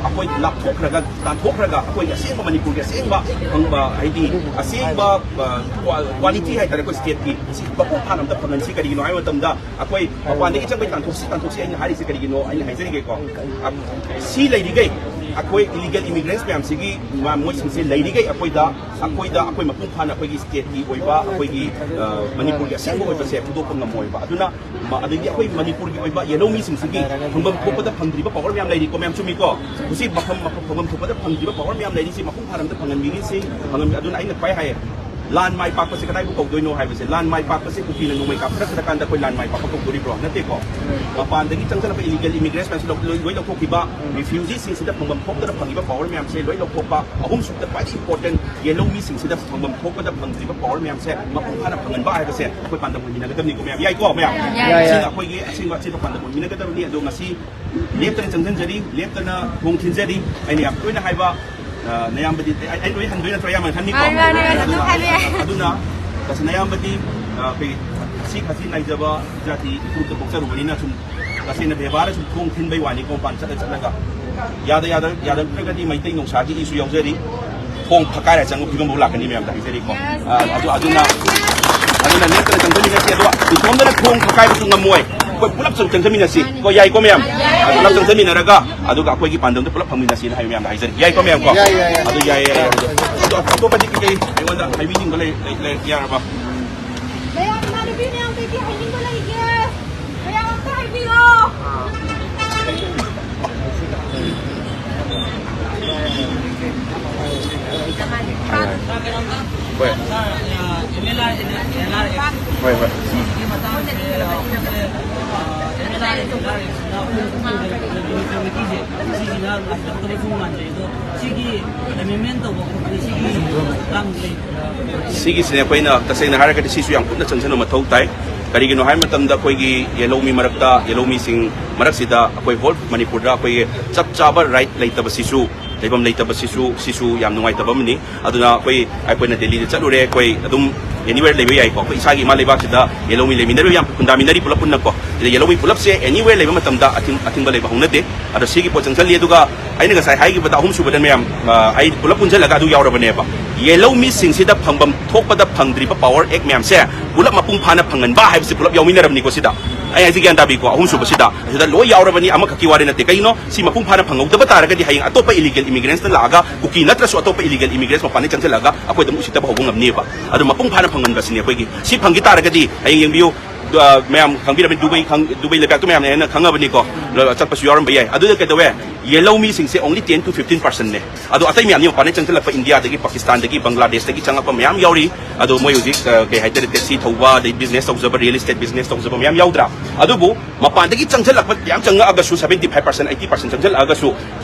ꯑꯩꯈꯣꯏ ꯂꯥꯞꯊꯣꯛꯈ꯭ꯔꯒ, ꯇꯥꯟꯊꯣꯛꯈ꯭ꯔꯒ, ꯑꯩꯈꯣꯏꯒꯤ ꯑꯁꯦꯡꯕ ꯃꯅꯤꯄꯨꯔꯒꯤ ꯑꯁꯦꯡꯕ ꯐꯪꯕ, ꯍꯥꯏꯗꯤ ꯑꯁꯦꯡꯕ, ꯑ, ꯀ꯭ꯋꯥ-, ꯀ꯭ꯋꯥꯂꯤꯇꯤ ꯍꯥꯏꯇꯥꯔꯦ, ꯑꯩꯈꯣꯏ ꯁ꯭ꯇꯦꯠꯀꯤ ꯁꯤ ꯃꯄꯨꯡ ꯐꯥꯅ ꯑꯝꯇ ꯐꯪꯍꯟꯁꯤ꯫ ꯀꯔꯤꯒꯤꯅꯣ ꯍꯥꯏꯕ ꯃꯇꯝꯗ, ꯑꯩꯈꯣꯏ ꯃꯄꯥꯟꯗꯒꯤ ꯆꯪꯕꯩ ꯇꯥꯟꯊꯣꯛꯁꯤ, ꯇꯥꯟꯊꯣꯛꯁꯤ ꯑꯩꯅ ꯍꯥꯏꯔꯤꯁꯦ ꯀꯔꯤꯒꯤꯅꯣ? ꯑꯩꯅ ꯍꯥꯏꯖꯔꯤꯒꯦꯀꯣ꯫ ꯑ, ꯁꯤ ꯂꯩꯔꯤꯈꯩ, ꯑꯩꯈꯣꯏ ꯏꯂꯤꯒꯦꯜ ꯏꯃꯤꯒ꯭ꯔꯦꯟꯁ ꯃꯌꯥꯝꯁꯤꯒꯤ ꯃ-, ꯃꯣꯏꯁꯤꯡꯁꯦ ꯂꯩꯔꯤꯈꯩ ꯑꯩꯈꯣꯏꯗ, ꯑꯩꯈꯣꯏꯗ, ꯑꯩꯈꯣꯏ ꯃꯄꯨꯡ ꯐꯥꯅ ꯑꯩꯈꯣꯏꯒꯤ ꯁ꯭ꯇꯦꯠꯀꯤ ꯑꯣꯏꯕ, ꯑꯩꯈꯣꯏꯒꯤ, ꯑ, ꯃꯅꯤꯄꯨꯔꯒꯤ ꯑꯁꯦꯡꯕ ꯑꯣꯏꯕꯁꯦ ꯐꯣꯡꯗꯣꯛꯄ ꯉꯝꯃꯣꯏꯕ꯫ ꯑꯗꯨꯅ ꯃ-, ꯑꯗꯒꯤ ꯑꯩꯈꯣꯏ ꯃꯅꯤꯄꯨꯔꯒꯤ ꯑꯣꯏꯕ ꯌꯦꯜꯍꯧ ꯃꯤꯁꯤꯡꯁꯤꯒꯤ ꯐꯪꯐꯝ ꯊꯣꯛꯄꯗ ꯐꯪꯗ꯭ꯔꯤꯕ ꯄꯋꯥꯔ ꯃꯌꯥꯝ ꯂꯩꯔꯤꯀꯣ, ꯃꯌꯥꯝ ꯆꯨꯝꯃꯤꯀꯣ? ꯍꯧꯖꯤꯛ ꯃꯐꯝ, ꯃꯐꯝ, ꯐꯪꯐꯝ ꯊꯣꯛꯄꯗ ꯐꯪꯗ꯭ꯔꯤꯕ ꯄꯋꯥꯔ ꯃꯌꯥꯝ ꯂꯩꯔꯤꯁꯤ ꯃꯄꯨꯡ ꯐꯥꯅ ꯑꯝꯇ ꯐꯪꯍꯟꯕꯤꯔꯤꯁꯤ, ꯐꯪꯍꯟꯕꯤ-, ꯑꯗꯨꯅ ꯑꯩꯅ ꯈ꯭ꯋꯥꯏ ꯍꯥꯏꯌꯦ, ꯂꯥꯟ ꯃꯥꯏ ꯄꯥꯛꯄꯁꯦ ꯀꯗꯥꯏꯕꯨ ꯀꯧꯗꯣꯏꯅꯣ ꯍꯥꯏꯕꯁꯦ, ꯂꯥꯟ ꯃꯥꯏ ꯄꯥꯛꯄꯁꯦ ꯀꯨꯀꯤꯅ ꯅꯣꯡꯃꯩ ꯀꯥꯞꯊꯔꯛꯄꯗ ꯑꯩꯈꯣꯏ ꯂꯥꯟ ꯃꯥꯏ ꯄꯥꯛꯄ ꯀꯧꯗꯣꯔꯤꯕ꯭ꯔꯣ? ꯅꯠꯇꯦꯀꯣ꯫ ꯃꯄꯥꯟꯗꯒꯤ ꯆꯪꯁꯤꯜꯂꯛꯄ illegal immigrants ꯃꯌꯥꯝꯁꯦ ꯂꯧ-, ꯂꯣꯏ, ꯂꯣꯏ ꯂꯧꯊꯣꯛꯈꯤꯕ, refugeeꯁꯤꯡꯁꯤꯗ ꯐꯪꯐꯝ ꯊꯣꯛꯇꯅ ꯐꯪꯉꯤꯕ power ꯃꯌꯥꯝꯁꯦ ꯂꯣꯏ ꯂꯧꯊꯣꯛꯄ, ꯑꯍꯨꯝꯁꯨꯕꯗ ꯈ꯭ꯋꯥꯏꯗꯒꯤ important, ꯌꯦꯜꯍꯧ ꯃꯤꯁꯤꯡꯁꯤꯗ ꯐꯪꯐꯝ ꯊꯣꯛꯄꯗ ꯐꯪꯗ꯭ꯔꯤꯕ power ꯃꯌꯥꯝꯁꯦ ꯃꯄꯨꯡ ꯐꯥꯅ ꯐꯪꯍꯟꯕ ꯍꯥꯏꯕꯁꯦ ꯑꯩꯈꯣꯏ ꯄꯥꯟꯗꯝ ꯑꯣꯏꯃꯤꯟꯅꯒꯗꯕꯅꯤꯀꯣ ꯃꯌꯥꯝ꯫ ꯌꯥꯏꯀꯣ ꯃꯌꯥꯝ? ꯌꯥꯏ, ꯌꯥꯏ꯫ ꯁꯤꯅ ꯑꯩꯈꯣꯏꯒꯤ ꯑꯁꯦꯡꯕ ꯑꯆꯦꯠꯄ ꯄꯥꯟꯗꯝ ꯑꯣꯏꯃꯤꯟꯅꯒꯗꯕꯅꯤ꯫ ꯑꯗꯣ ꯉꯁꯤ ꯂꯦꯞꯇꯅ ꯆꯪꯁꯤꯟꯖꯔꯤ, ꯂꯦꯞꯇꯅ ꯊꯣꯡ ꯊꯤꯟꯖꯔꯤ꯫ ꯑꯩꯅ ꯌꯥꯝ ꯇꯣꯏꯅ ꯍꯥꯏꯕ, ꯑ, ꯅꯌꯥꯝꯕꯗꯤ, ꯑꯩ, ꯑꯩ ꯂꯣꯏ ꯍꯟꯗꯣꯏ ꯅꯠꯇ꯭ꯔꯣ, ꯑꯌꯥꯝꯕꯅ ꯈꯟꯅꯤꯀꯣ? ꯃꯥꯅꯤ, ꯃꯥꯅꯤ, ꯃꯥꯅꯤ, ꯑꯗꯨꯝ ꯍꯥꯏꯕ ꯌꯥꯏ꯫ ꯑꯗꯨꯅ, ꯇꯁꯦꯡꯅ ꯅꯌꯥꯝꯕꯗꯤ, ꯑ, ꯑꯩꯈꯣꯏ ꯊꯛꯁꯤ ꯈꯥꯁꯤ ꯅꯥꯏꯖꯕ ꯖꯥꯇꯤ ꯏꯄꯨꯗ ꯄꯣꯛꯆꯔꯨꯕꯅꯤꯅ ꯁꯨꯝ ꯇꯁꯦꯡꯅ ꯕꯦꯕꯥꯔꯗ ꯁꯨꯝ ꯊꯣꯡ ꯊꯤꯟꯕꯩ ꯋꯥꯅꯤꯀꯣ, ꯃꯄꯥꯟ ꯆꯠꯂ ꯆꯠꯂꯒ꯫ ꯌꯥꯗ, ꯌꯥꯗ, ꯌꯥꯔꯛꯇ꯭ꯔꯒꯗꯤ ꯃꯩꯇꯩ ꯅꯧꯁꯥꯒꯤ ꯏꯁꯨ ꯌꯥꯎꯖꯔꯤ꯫ ꯊꯣꯡ ꯐꯛꯀꯥꯏꯔ ꯆꯪꯕ ꯐꯤꯕꯝ ꯐꯥꯎ ꯂꯥꯛꯀꯅꯤ ꯃꯌꯥꯝꯗ ꯍꯥꯏꯖꯔꯤꯀꯣ꯫ ꯑ, ꯑꯗꯨ, ꯑꯗꯨꯅ, ꯑꯗꯨꯅ ꯂꯦꯞꯇꯅ ꯆꯪꯁꯤꯟꯃꯤꯟꯅꯁꯤ꯫ ꯑꯗꯣ ꯏꯇꯣꯝꯗꯅ ꯊꯣꯡ ꯐꯛꯀꯥꯏꯕꯁꯨ ꯉꯝꯃꯣꯏ꯫ ꯑꯩꯈꯣꯏ ꯄꯨꯂꯞ ꯆꯪ-, ꯆꯪꯁꯤꯟꯃꯤꯟꯅꯁꯤ ꯀꯣ, ꯌꯥꯏꯀꯣ ꯃꯌꯥꯝ? ꯄꯨꯂꯞ ꯆꯪꯁꯤꯟꯃꯤꯟꯅꯔꯒ ꯑꯗꯨꯒ ꯑꯩꯈꯣꯏꯒꯤ ꯄꯥꯟꯗꯝꯗꯣ ꯄꯨꯂꯞ ꯐꯪꯃꯤꯟꯅꯁꯤꯅ ꯍꯥꯏꯕ ꯃꯌꯥꯝꯗ ꯍꯥꯏꯖꯔꯤ꯫ ꯌꯥꯏꯀꯣ ꯃꯌꯥꯝ ꯀꯣ? ꯌꯥꯏ, ꯌꯥꯏ, ꯌꯥꯏ꯫ ꯑꯗꯨ ꯌꯥꯏꯌꯦ, ꯌꯥꯏꯌꯦ꯫ ꯑꯗꯣ ꯑꯇꯣꯞꯄꯗꯤ ꯀꯩꯀꯩ ꯑꯩꯉꯣꯟꯗ ꯍꯥꯏꯕꯤꯅꯤꯡꯕ ꯂꯩ, ꯂꯩ, ꯂꯩ, ꯌꯥꯔꯕ? ꯃꯌꯥꯝ, ꯏꯃꯥꯟꯅꯕꯤ ꯃꯌꯥꯝ ꯀꯩꯀꯩ ꯍꯥꯏꯅꯤꯡꯕ ꯂꯩꯒꯦ? ꯃꯌꯥꯝ ꯑꯝꯇ ꯍꯥꯏꯕꯤꯌꯣ꯫ ꯍꯣꯏ꯫ ꯍꯣꯏ, ꯍꯣꯏ꯫ ꯁꯤꯒꯤ amendment ꯇꯧꯕ ꯈꯣꯠꯄꯁꯦ ꯁꯤꯒꯤ ꯃꯇꯥꯡꯗ ꯂꯩꯕ꯭ꯔꯥ? ꯁꯤꯒꯤꯁꯤꯅꯦ ꯑꯩꯈꯣꯏꯅ ꯇꯁꯦꯡꯅ ꯍꯥꯏꯔꯒꯗꯤ ꯁꯤꯁꯨ ꯌꯥꯝ ꯀꯨꯞꯅ ꯆꯪꯁꯤꯟꯕ ꯃꯊꯧ ꯇꯥꯏ꯫ ꯀꯔꯤꯒꯤꯅꯣ ꯍꯥꯏꯕ ꯃꯇꯝꯗ ꯑꯩꯈꯣꯏꯒꯤ ꯌꯦꯜꯍꯧꯃꯤ ꯃꯔꯛꯇ, ꯌꯦꯜꯍꯧꯃꯤꯁꯤꯡ ꯃꯔꯛꯁꯤꯗ ꯑꯩꯈꯣꯏ whole ꯃꯅꯤꯄꯨꯔꯗ ꯑꯩꯈꯣꯏꯒꯤ ꯆꯞ ꯆꯥꯕ right ꯂꯩꯇꯕꯁꯤꯁꯨ, ꯂꯩꯐꯝ ꯂꯩꯇꯕꯁꯤꯁꯨ, ꯁꯤꯁꯨ ꯌꯥꯝ ꯅꯨꯡꯉꯥꯏꯇꯕ ꯑꯃꯅꯤ꯫ ꯑꯗꯨꯅ ꯑꯩꯈꯣꯏ, ꯑꯩꯈꯣꯏꯅ ꯗꯦꯜꯂꯤꯗ ꯆꯠꯂꯨꯔꯦ, ꯑꯩꯈꯣꯏ ꯑꯗꯨꯝ anywhere ꯂꯩꯕ ꯌꯥꯏꯀꯣ꯫ ꯑꯩꯈꯣꯏ ꯏꯁꯥꯒꯤ ꯏꯃꯥ ꯂꯩꯕꯥꯛꯁꯤꯗ ꯌꯦꯜꯍꯧꯃꯤ ꯂꯩꯃꯤꯟꯅꯔꯤꯕ ꯌꯥꯝ ꯈꯨꯟꯗꯥꯃꯤꯟꯅꯔꯤ ꯄꯨꯂꯞ ꯄꯨꯟꯅꯀꯣ꯫ ꯁꯤꯗ ꯌꯦꯜꯍꯧꯃꯤ ꯄꯨꯂꯞꯁꯦ anywhere ꯂꯩꯕ ꯃꯇꯝꯗ ꯑꯊꯤꯡ-, ꯑꯊꯤꯡꯕ ꯂꯩꯕ ꯍꯧꯅꯗꯦ꯫ ꯑꯗꯣ ꯁꯤꯒꯤ ꯄꯣꯠ ꯆꯪꯁꯤꯜꯂꯤ꯫ ꯑꯗꯨꯒ ꯑꯩꯅ ꯉꯁꯥꯏ ꯍꯥꯏꯈꯤꯕꯗ ꯑꯍꯨꯝꯁꯨꯕꯗ ꯃꯌꯥꯝ, ꯑ, ꯑꯩ ꯄꯨꯂꯞ ꯄꯨꯟꯁꯤꯜꯂꯒ ꯑꯗꯨ ꯌꯥꯎꯔꯕꯅꯦꯕ꯫ ꯌꯦꯜꯍꯧ ꯃꯤꯁꯤꯡꯁꯤꯗ ꯐꯪꯐꯝ ꯊꯣꯛꯄꯗ ꯐꯪꯗ꯭ꯔꯤꯕ power act ꯃꯌꯥꯝꯁꯦ ꯄꯨꯂꯞ ꯃꯄꯨꯡ ꯐꯥꯅ ꯐꯪꯍꯟꯕ ꯍꯥꯏꯕꯁꯤ ꯄꯨꯂꯞ ꯌꯥꯎꯃꯤꯟꯅꯔꯕꯅꯤꯀꯣ ꯁꯤꯗ꯫ ꯑꯩ ꯍꯥꯏꯁꯤ ꯒ꯭ꯌꯥꯟ ꯇꯥꯕꯤꯀꯣ? ꯑꯍꯨꯝꯁꯨꯕꯁꯤꯗ꯫ ꯑꯁꯤꯗ ꯂꯣꯏ ꯌꯥꯎꯔꯕꯅꯤ, ꯑꯃꯈꯛꯀꯤ ꯋꯥꯔꯤ ꯅꯠꯇꯦ꯫ ꯀꯩꯅꯣ? ꯁꯤ ꯃꯄꯨꯡ ꯐꯥꯅ ꯐꯪꯍꯧꯗꯕ ꯇꯥꯔꯒꯗꯤ ꯍꯌꯦꯡ ꯑꯇꯣꯞꯄ illegal immigrants ꯅ ꯂꯥꯛꯑꯒ ꯀꯨꯀꯤ ꯅꯠꯇ꯭ꯔꯁꯨ ꯑꯇꯣꯞꯄ illegal immigrants ꯃꯄꯥꯟꯗꯒꯤ ꯆꯪꯁꯤꯜꯂꯛꯑꯒ ꯑꯩꯈꯣꯏꯗ ꯑꯃꯨꯛ ꯎꯁꯤꯠꯇꯕ ꯍꯧꯕ ꯉꯝꯅꯤꯕ꯫ ꯑꯗꯨ ꯃꯄꯨꯡ ꯐꯥꯅ ꯐꯪꯍꯟꯕꯁꯤꯅꯤ ꯑꯩꯈꯣꯏꯒꯤ꯫ ꯁꯤ ꯐꯪꯈꯤ ꯇꯥꯔꯒꯗꯤ ꯍꯌꯦꯡ ꯌꯦꯡꯕꯤꯌꯨ, ꯑ, ꯃꯌꯥꯝ ꯈꯪꯕꯤꯔꯝꯃꯤ, ꯗꯨꯕꯩ ꯈꯪ-, ꯗꯨꯕꯩ ꯂꯩꯕꯥꯛꯇꯨ ꯃꯌꯥꯝꯅ ꯍꯦꯟꯅ ꯈꯪꯉꯕꯅꯤꯀꯣ꯫ ꯂ-, ꯆꯠꯄꯁꯨ ꯌꯥꯎꯔꯝꯕ ꯌꯥꯏ꯫ ꯑꯗꯨꯗ ꯀꯩꯗꯧꯋꯦ? ꯌꯦꯜꯍꯧ ꯃꯤꯁꯤꯡꯁꯦ only ten to fifteen percent ꯅꯦ꯫ ꯑꯗꯣ ꯑꯇꯩ ꯃꯌꯥꯝꯗꯤ ꯃꯄꯥꯟꯗꯒꯤ ꯆꯪꯁꯤꯜꯂꯛꯄ, ꯏꯟꯗꯤꯌꯥꯗꯒꯤ, ꯄꯥꯀꯤꯁꯇꯥꯟꯗꯒꯤ, ꯕꯪꯒ꯭ꯂꯥꯗꯦꯁꯇꯒꯤ ꯆꯪꯉꯛꯄ ꯃꯌꯥꯝ ꯌꯥꯎꯔꯤ꯫ ꯑꯗꯣ ꯃꯣꯏ ꯍꯧꯖꯤꯛ, ꯑ, ꯀꯩ ꯍꯥꯏꯇꯥꯔꯦ, ꯇꯦꯛꯁꯤ ꯊꯧꯕ, ꯑꯗꯩ business ꯇꯧꯖꯕ, real estate business ꯇꯧꯖꯕ ꯃꯌꯥꯝ ꯌꯥꯎꯗ꯭ꯔꯥ? ꯑꯗꯨꯕꯨ ꯃꯄꯥꯟꯗꯒꯤ ꯆꯪꯁꯤꯜꯂꯛꯄ ꯌꯥꯝ ꯆꯪꯉꯛꯑꯒꯁꯨ, seventy five percent, eighty percent ꯆꯪꯁꯤꯜꯂꯛꯑꯒꯁꯨ,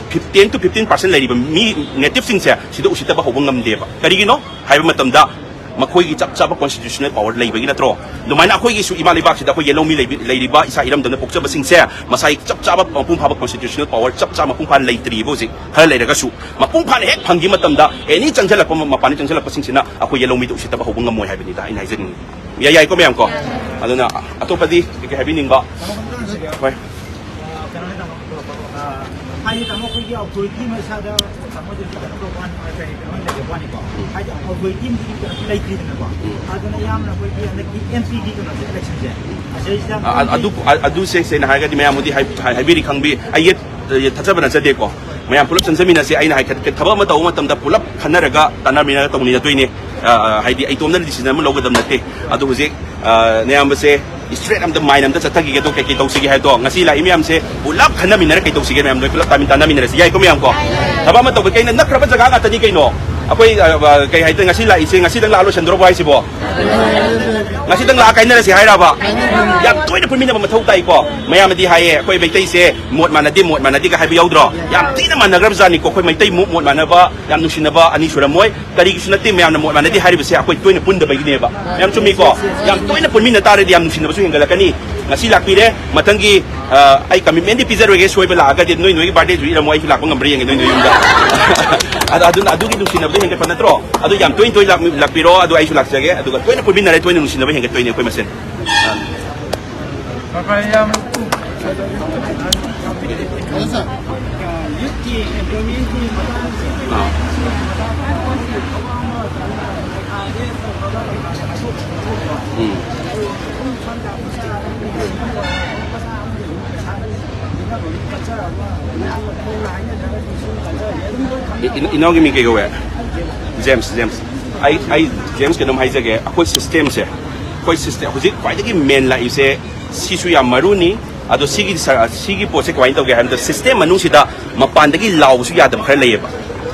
ten to fifteen percent ꯂꯩꯔꯤꯕ ꯃꯤ, native ꯁꯤꯡꯁꯦ ꯁꯤꯗ ꯎꯁꯤꯠꯇꯕ ꯍꯧꯕ ꯉꯝꯗꯦꯕ꯫ ꯀꯔꯤꯒꯤꯅꯣ ꯍꯥꯏꯕ ꯃꯇꯝꯗ, ꯃꯈꯣꯏꯒꯤ ꯆꯞ ꯆꯥꯕ constitutional power ꯂꯩꯕꯒꯤ ꯅꯠꯇ꯭ꯔꯣ? ꯑꯗꯨꯃꯥꯏꯅ ꯑꯩꯈꯣꯏꯒꯤꯁꯨ ꯏꯃꯥ ꯂꯩꯕꯥꯛꯁꯤꯗ ꯑꯩꯈꯣꯏ ꯌꯦꯜꯍꯧꯃꯤ ꯂꯩꯕꯤ-, ꯂꯩꯔꯤꯕ ꯏꯁꯥ ꯏꯔꯝꯗꯝꯗ ꯄꯣꯛꯆꯕꯁꯤꯡꯁꯦ ꯃꯁꯥꯒꯤ ꯆꯞ ꯆꯥꯕ ꯃꯄꯨꯡ ꯐꯥꯕ constitutional power ꯆꯞ ꯆꯥ ꯃꯄꯨꯡ ꯐꯥꯅ ꯂꯩꯇ꯭ꯔꯤꯕ ꯍꯧꯖꯤꯛ꯫ ꯈꯔ ꯂꯩꯔꯒꯁꯨ ꯃꯄꯨꯡ ꯐꯥꯅ ꯍꯦꯛ ꯐꯪꯈꯤ ꯃꯇꯝꯗ, any ꯆꯪꯁꯤꯜꯂꯛꯄ, ꯃꯄꯥꯟꯗ ꯆꯪꯁꯤꯜꯂꯛꯄꯁꯤꯡꯁꯤꯅ ꯑꯩꯈꯣꯏ ꯌꯦꯜꯍꯧꯃꯤꯗ ꯎꯁꯤꯠꯇꯕ ꯍꯧꯕ ꯉꯝꯃꯣꯏ ꯍꯥꯏꯕꯅꯤꯗ ꯑꯩꯅ ꯍꯥꯏꯖꯅꯤꯡꯉꯤ꯫ ꯌꯥꯏ, ꯌꯥꯏꯀꯣ ꯃꯌꯥꯝ ꯀꯣ? ꯑꯗꯨꯅ ꯑꯇꯣꯞꯄꯗꯤ ꯀꯩꯀꯩ ꯍꯥꯏꯕꯤꯅꯤꯡꯕ? ꯍꯣꯏ꯫ ꯀꯩꯅꯣꯅꯦ ꯇꯥꯃꯣ, ꯑ, ꯍꯥꯏꯗꯤ ꯇꯥꯃꯣ ꯑꯩꯈꯣꯏꯒꯤ authority ꯑꯃ ꯏꯁꯥꯗ ꯇꯥꯃꯣꯗꯁꯨ ꯀꯩꯅꯣ ꯇꯧꯕ ꯋꯥꯅꯤ, ꯀꯩ ꯀꯩꯅꯣ ꯂꯩꯖꯕ ꯋꯥꯅꯤꯀꯣ꯫ ꯎꯝ꯫ ꯍꯥꯏꯗꯤ authority ꯑꯃꯗꯤ ꯀꯩꯅꯣ ꯂꯩꯇ꯭ꯔꯤꯗꯅꯀꯣ꯫ ꯎꯝ꯫ ꯑꯗꯨꯅ ꯌꯥꯝꯅ ꯑꯩꯈꯣꯏꯒꯤ ꯍꯟꯗꯛꯀꯤ M P ꯒꯤ ꯀꯩꯅꯣꯁꯦ, election ꯁꯦ, ꯎꯝ꯫ ꯑꯁꯤꯗꯩꯁꯤꯗ ꯑ, ꯑ, ꯑꯗꯨ, ꯑ, ꯑꯗꯨꯁꯦ ꯁꯦꯡꯅ ꯍꯥꯏꯔꯒꯗꯤ ꯃꯌꯥꯝꯕꯨꯗꯤ ꯍꯥꯏ-, ꯍꯥꯏ-, ꯍꯥꯏꯕꯤꯔꯤ ꯈꯪꯕꯤ, ꯑꯩ ꯌꯦꯠ, ꯌꯦꯠ ꯊꯥꯖꯕ ꯅꯠꯆꯗꯦꯀꯣ꯫ ꯃꯌꯥꯝ ꯄꯨꯂꯞ ꯆꯪꯖꯃꯤꯟꯅꯁꯤ꯫ ꯑꯩꯅ ꯍꯥꯏ-, ꯊꯕꯛ ꯑꯃ ꯇꯧꯕ ꯃꯇꯝꯗ ꯄꯨꯂꯞ ꯈꯟꯅꯔꯒ ꯇꯥꯟꯅꯃꯤꯟꯅꯔꯒ ꯇꯧꯃꯤꯟꯅꯗꯣꯏꯅꯦ꯫ ꯑ, ꯑ, ꯍꯥꯏꯗꯤ ꯑꯩ ꯏꯇꯣꯝꯇꯅ decision ꯑꯃ ꯂꯧꯒꯗꯕ ꯅꯠꯇꯦ꯫ ꯑꯗꯣ ꯍꯧꯖꯤꯛ, ꯑ, ꯅꯌꯥꯝꯕꯁꯦ straight ꯑꯝꯇ mind ꯑꯝꯇ ꯆꯠꯊꯈꯤꯒꯦ꯫ ꯑꯗꯣ ꯀꯩꯀꯩ ꯇꯧꯁꯤꯒꯦ ꯍꯥꯏꯗꯣ, ꯉꯁꯤ ꯂꯥꯛꯏ ꯃꯌꯥꯝꯁꯦ ꯄꯨꯂꯞ ꯈꯟꯅꯃꯤꯟꯅꯔ ꯀꯩ ꯇꯧꯁꯤꯒꯦ ꯃꯌꯥꯝꯗꯣ ꯄꯨꯂꯞ ꯇꯥꯃꯤꯟ ꯇꯥꯟꯅꯃꯤꯟꯅꯔꯁꯤ꯫ ꯌꯥꯏꯀꯣ ꯃꯌꯥꯝ ꯀꯣ? ꯊꯕꯛ ꯑꯃ ꯇꯧꯕ ꯀꯩꯅ ꯅꯛꯈ꯭ꯔꯕ ꯖꯒꯥ ꯉꯥꯛꯇꯅꯤ ꯀꯩꯅꯣ꯫ ꯑꯩꯈꯣꯏ, ꯑ, ꯑ, ꯀꯩ ꯍꯥꯏꯇꯥꯔꯦ, ꯉꯁꯤ ꯂꯥꯛꯏꯁꯦ, ꯉꯁꯤꯗꯪ ꯂꯥꯛꯑ ꯂꯣꯏꯁꯟꯗꯧꯔꯕꯣ ꯍꯥꯏꯁꯤꯕꯣ? ꯉꯁꯤꯗꯪ ꯂꯥꯛꯑ ꯀꯥꯏꯅꯔꯁꯤ ꯍꯥꯏꯔꯕ? ꯌꯥꯝ ꯇꯣꯏꯅ ꯄꯨꯟꯃꯤꯟꯅꯕ ꯃꯊꯧ ꯇꯥꯏꯀꯣ꯫ ꯃꯌꯥꯝꯅꯗꯤ ꯍꯥꯏꯌꯦ, ꯑꯩꯈꯣꯏ ꯃꯩꯇꯩꯁꯦ ꯃꯣꯠ ꯃꯥꯟꯅꯗꯦ, ꯃꯣꯠ ꯃꯥꯟꯅꯗꯦꯒ ꯍꯥꯏꯕ ꯌꯥꯎꯗ꯭ꯔꯣ? ꯌꯥꯝ ꯊꯤꯅ ꯃꯥꯟꯅꯈ꯭ꯔꯕꯖꯥꯠꯅꯤꯀꯣ꯫ ꯑꯩꯈꯣꯏ ꯃꯩꯇꯩ ꯃꯣꯠ, ꯃꯣꯠ ꯃꯥꯟꯅꯕ, ꯌꯥꯝ ꯅꯨꯡꯁꯤꯅꯕ ꯑꯅꯤ ꯁꯨꯔꯝꯃꯣꯏ꯫ ꯀꯔꯤꯒꯤꯁꯨ ꯅꯠꯇꯦ, ꯃꯌꯥꯝꯅ ꯃꯣꯠ ꯃꯥꯟꯅꯗꯦ ꯍꯥꯏꯔꯤꯕꯁꯦ ꯑꯩꯈꯣꯏ ꯇꯣꯏꯅ ꯄꯨꯟꯗꯕꯒꯤꯅꯦꯕ꯫ ꯌꯥꯝ ꯆꯨꯝꯃꯤꯀꯣ? ꯌꯥꯝ ꯇꯣꯏꯅ ꯄꯨꯟꯃꯤꯟꯅ ꯇꯥꯔꯗꯤ ꯌꯥꯝ ꯅꯨꯡꯁꯤꯅꯕꯁꯨ ꯍꯦꯟꯒꯠꯂꯛꯀꯅꯤ꯫ ꯉꯁꯤ ꯂꯥꯛꯄꯤꯔꯦ, ꯃꯊꯪꯒꯤ, ꯑ, ꯑꯩ commitment ꯗꯤ ꯄꯤꯖꯔꯣꯏꯒꯦ, ꯁꯣꯏꯕ ꯂꯥꯛꯑꯒꯗꯤ ꯅꯣꯏ ꯅꯣꯏꯒꯤ birthday ꯁꯨ ꯏꯔꯝꯃꯣ, ꯑꯩꯁꯨ ꯂꯥꯛꯄ ꯉꯝꯕ꯭ꯔꯥ ꯌꯦꯡꯒꯦ ꯅꯣꯏ ꯅꯣꯏ ꯌꯨꯝꯗ꯫ ꯑꯗ-, ꯑꯗꯨꯅ ꯑꯗꯨꯒꯤ ꯅꯨꯡꯁꯤꯅꯕꯗꯣ ꯍꯦꯟꯒꯠꯄ ꯅꯠꯇ꯭ꯔꯣ? ꯑꯗꯨ ꯌꯥꯝ ꯇꯣꯏꯅ ꯇꯣꯏꯅ ꯂꯥꯛꯃꯤ-, ꯂꯥꯛꯄꯤꯔꯣ, ꯑꯗꯨ ꯑꯩꯁꯨ ꯂꯥꯛꯆꯒꯦ, ꯑꯗꯨꯒ ꯇꯣꯏꯅ ꯄꯨꯟꯃꯤꯟꯅꯔꯦ, ꯇꯣꯏꯅ ꯅꯨꯡꯁꯤꯅꯕ ꯍꯦꯟꯒꯠꯇꯣꯏꯅꯦ ꯑꯩꯈꯣꯏ ꯃꯁꯦꯟ꯫ ꯑ꯫ ꯐꯔꯦ, ꯐꯔꯦ, ꯌꯥꯝ ꯎꯝ꯫ ꯏ-, ꯏ-, ꯏꯅꯥꯎꯒꯤ ꯃꯤꯡ ꯀꯩ ꯀꯧꯋꯦ? James, James. ꯑꯩ, ꯑꯩ ꯖꯦꯝꯁ ꯀꯩꯅꯣꯝ ꯍꯥꯏꯖꯒꯦ꯫ ꯑꯩꯈꯣꯏ system ꯁꯦ ꯑꯩꯈꯣꯏ ꯁꯤꯁꯇꯦꯝ ꯍꯧꯖꯤꯛ ꯈ꯭ꯋꯥꯏꯗꯒꯤ ꯃꯦꯟ ꯂꯥꯛꯏꯁꯦ ꯁꯤꯁꯨ ꯌꯥꯝ ꯃꯔꯨꯅꯤ꯫ ꯑꯗꯣ ꯁꯤꯒꯤ ꯁꯔ-, ꯁꯤꯒꯤ ꯄꯣꯠꯁꯦ ꯀꯃꯥꯏꯅ ꯇꯧꯒꯦ ꯍꯥꯏꯕꯗ, ꯁꯤꯁꯇꯦꯝ ꯃꯅꯨꯡꯁꯤꯗ ꯃꯄꯥꯟꯗꯒꯤ ꯂꯥꯎꯕꯁꯨ ꯌꯥꯗꯕ ꯈꯔ ꯂꯩꯌꯦꯕ꯫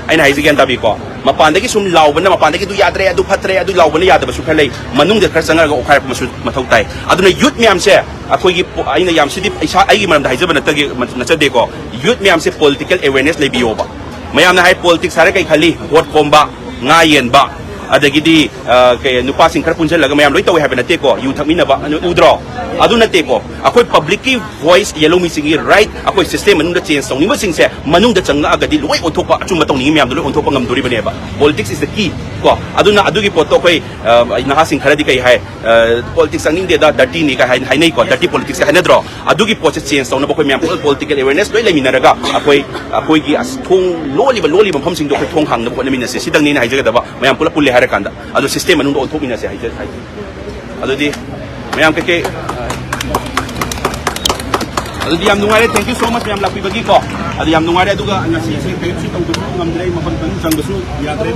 ꯑꯩꯅ ꯍꯥꯏꯁꯦ ꯒ꯭ꯌꯥꯟ ꯇꯥꯕꯤꯀꯣ? ꯃꯄꯥꯟꯗꯒꯤ ꯁꯨꯝ ꯂꯥꯎꯕꯅ, ꯃꯄꯥꯟꯗꯒꯤ "ꯑꯗꯨ ꯌꯥꯗ꯭ꯔꯦ, ꯑꯗꯨ ꯐꯠꯇ꯭ꯔꯦ", ꯑꯗꯨ ꯂꯥꯎꯕꯅ ꯌꯥꯗꯕꯁꯨ ꯈꯔ ꯂꯩ꯫ ꯃꯅꯨꯡꯗ ꯈꯔ ꯆꯪꯉꯛꯑꯒ ꯑꯣꯠꯈꯥꯏꯔꯛꯄ ꯑꯃꯁꯨ ꯃꯊꯧ ꯇꯥꯏ꯫ ꯑꯗꯨꯅ ꯌꯨꯠ ꯃꯌꯥꯝꯁꯦ, ꯑꯩꯈꯣꯏꯒꯤ ꯄꯣ-, ꯑꯩꯅ ꯌꯥꯝ ꯁꯤꯗꯤ ꯏꯁꯥ ꯑꯩꯒꯤ ꯃꯔꯝꯗ ꯍꯥꯏꯖꯕ ꯅꯠꯇꯒꯤ-, ꯅꯠꯆꯗꯦꯀꯣ꯫ ꯌꯨꯠ ꯃꯌꯥꯝꯁꯦ ꯄꯣꯂꯤꯇꯤꯀꯦꯜ ꯑꯦꯋꯦꯔꯅꯦꯁ ꯂꯩꯕꯤꯌꯣꯕ꯫ ꯃꯌꯥꯝꯅ ꯍꯥꯏ, ꯄꯣꯂꯤꯇꯤꯛꯁ ꯍꯥꯏꯔ ꯀꯩ ꯈꯜꯂꯤ? ꯚꯣꯠ ꯈꯣꯝꯕ, ꯉꯥ ꯌꯦꯟꯕ, ꯑꯗꯒꯤꯗꯤ, ꯑ, ꯀꯩ, ꯅꯨꯄꯥꯁꯤꯡ ꯈꯔ ꯄꯨꯟꯁꯤꯜꯂꯒ ꯃꯌꯥꯝ ꯂꯣꯏ ꯇꯧꯋꯦ ꯍꯥꯏꯕ ꯅꯠꯇꯦꯀꯣ, ꯌꯨ ꯊꯛꯃꯤꯟꯅꯕ, ꯑꯗꯨ ꯎꯗ꯭ꯔꯣ? ꯑꯗꯨ ꯅꯠꯇꯦꯀꯣ꯫ ꯑꯩꯈꯣꯏ ꯄꯕ꯭ꯂꯤꯛꯀꯤ ꯚꯣꯏꯁ, ꯌꯦꯜꯍꯧꯃꯤꯁꯤꯡꯒꯤ ꯔꯥꯏꯠ, ꯑꯩꯈꯣꯏ ꯁꯤꯁꯇꯦꯝ ꯃꯅꯨꯡꯗ ꯆꯦꯟꯖ ꯇꯧꯅꯤꯡꯕꯁꯤꯡꯁꯦ ꯃꯅꯨꯡꯗ ꯆꯪꯉꯛꯑꯒꯗꯤ ꯂꯣꯏ ꯑꯣꯟꯊꯣꯛꯄ, ꯑꯆꯨꯝꯕ ꯇꯧꯅꯤꯡꯉꯤ ꯃꯌꯥꯝꯗꯣ ꯂꯣꯏ ꯑꯣꯟꯊꯣꯛꯄ ꯉꯝꯗꯣꯔꯤꯕꯅꯦꯕ꯫ Politics is the key ꯀꯣ꯫ ꯑꯗꯨꯅ ꯑꯗꯨꯒꯤ ꯄꯣꯠꯇꯣ ꯑꯩꯈꯣꯏ, ꯑ, ꯅꯍꯥꯁꯤꯡ ꯈꯔꯗꯤ ꯀꯩ ꯍꯥꯏ? ꯑ, ꯄꯣꯂꯤꯇꯤꯛꯁ ꯆꯪꯅꯤꯡꯗꯦꯗ, ꯗꯔꯇꯤꯅꯤ ꯀꯥꯏ ꯍꯥꯏ-, ꯍꯥꯏꯅꯩꯀꯣ, ꯗꯔꯇꯤ ꯄꯣꯂꯤꯇꯤꯛꯁ ꯀꯥꯏ ꯍꯥꯏꯅꯗ꯭ꯔꯣ? ꯑꯗꯨꯒꯤ ꯄꯣꯠꯁꯦ ꯆꯦꯟꯖ ꯇꯧꯅꯕ ꯑꯩꯈꯣꯏ ꯃꯌꯥꯝ ꯄꯨꯂꯞ ꯄꯣꯂꯤꯇꯤꯀꯦꯜ ꯑꯦꯋꯦꯔꯅꯦꯁ ꯂꯣꯏ ꯂꯩꯃꯤꯟꯅꯔꯒ ꯑꯩꯈꯣꯏ, ꯑꯩꯈꯣꯏꯒꯤ ꯑꯁ ꯊꯣꯡ ꯂꯣꯜꯂꯤꯕ, ꯂꯣꯜꯂꯤꯕ ꯃꯐꯝꯁꯤꯡꯗꯣ ꯑꯩꯈꯣꯏ ꯊꯣꯡ ꯍꯥꯡꯅꯕ ꯍꯣꯠꯅꯃꯤꯟꯅꯁꯦ꯫ ꯁꯤꯗꯪꯅꯤ ꯑꯩꯅ ꯍꯥꯏꯖꯒꯗꯕ꯫ ꯃꯌꯥꯝ ꯄꯨꯂꯞ ꯄꯨꯜꯂꯦ ꯍꯥꯏꯔ ꯀꯥꯟꯗ꯫ ꯑꯗꯣ ꯁꯤꯁꯇꯦꯝ ꯃꯅꯨꯡꯗ ꯑꯣꯟꯊꯣꯛꯃꯤꯟꯅꯁꯦ ꯍꯥꯏꯖ-, ꯍꯥꯏ-, ꯑꯗꯨꯗꯤ ꯃꯌꯥꯝ ꯀꯩꯀꯩ, ꯑꯗꯨꯗꯤ ꯌꯥꯝ ꯅꯨꯡꯉꯥꯏꯔꯦ꯫ Thank you so much ꯃꯌꯥꯝ ꯂꯥꯛꯄꯤꯕꯒꯤꯀꯣ꯫ ꯑꯗꯨ ꯌꯥꯝ ꯅꯨꯡꯉꯥꯏꯔꯦ꯫ ꯑꯗꯨꯒ ꯉꯁꯤꯁꯦ ꯀꯔꯤꯝꯁꯨ ꯇꯧꯕꯁꯨ ꯉꯝꯗ꯭ꯔꯦ, ꯑꯩ ꯃꯐꯝ ꯈꯤꯇꯪ ꯆꯪꯕꯁꯨ ꯌꯥꯗ꯭ꯔꯦ꯫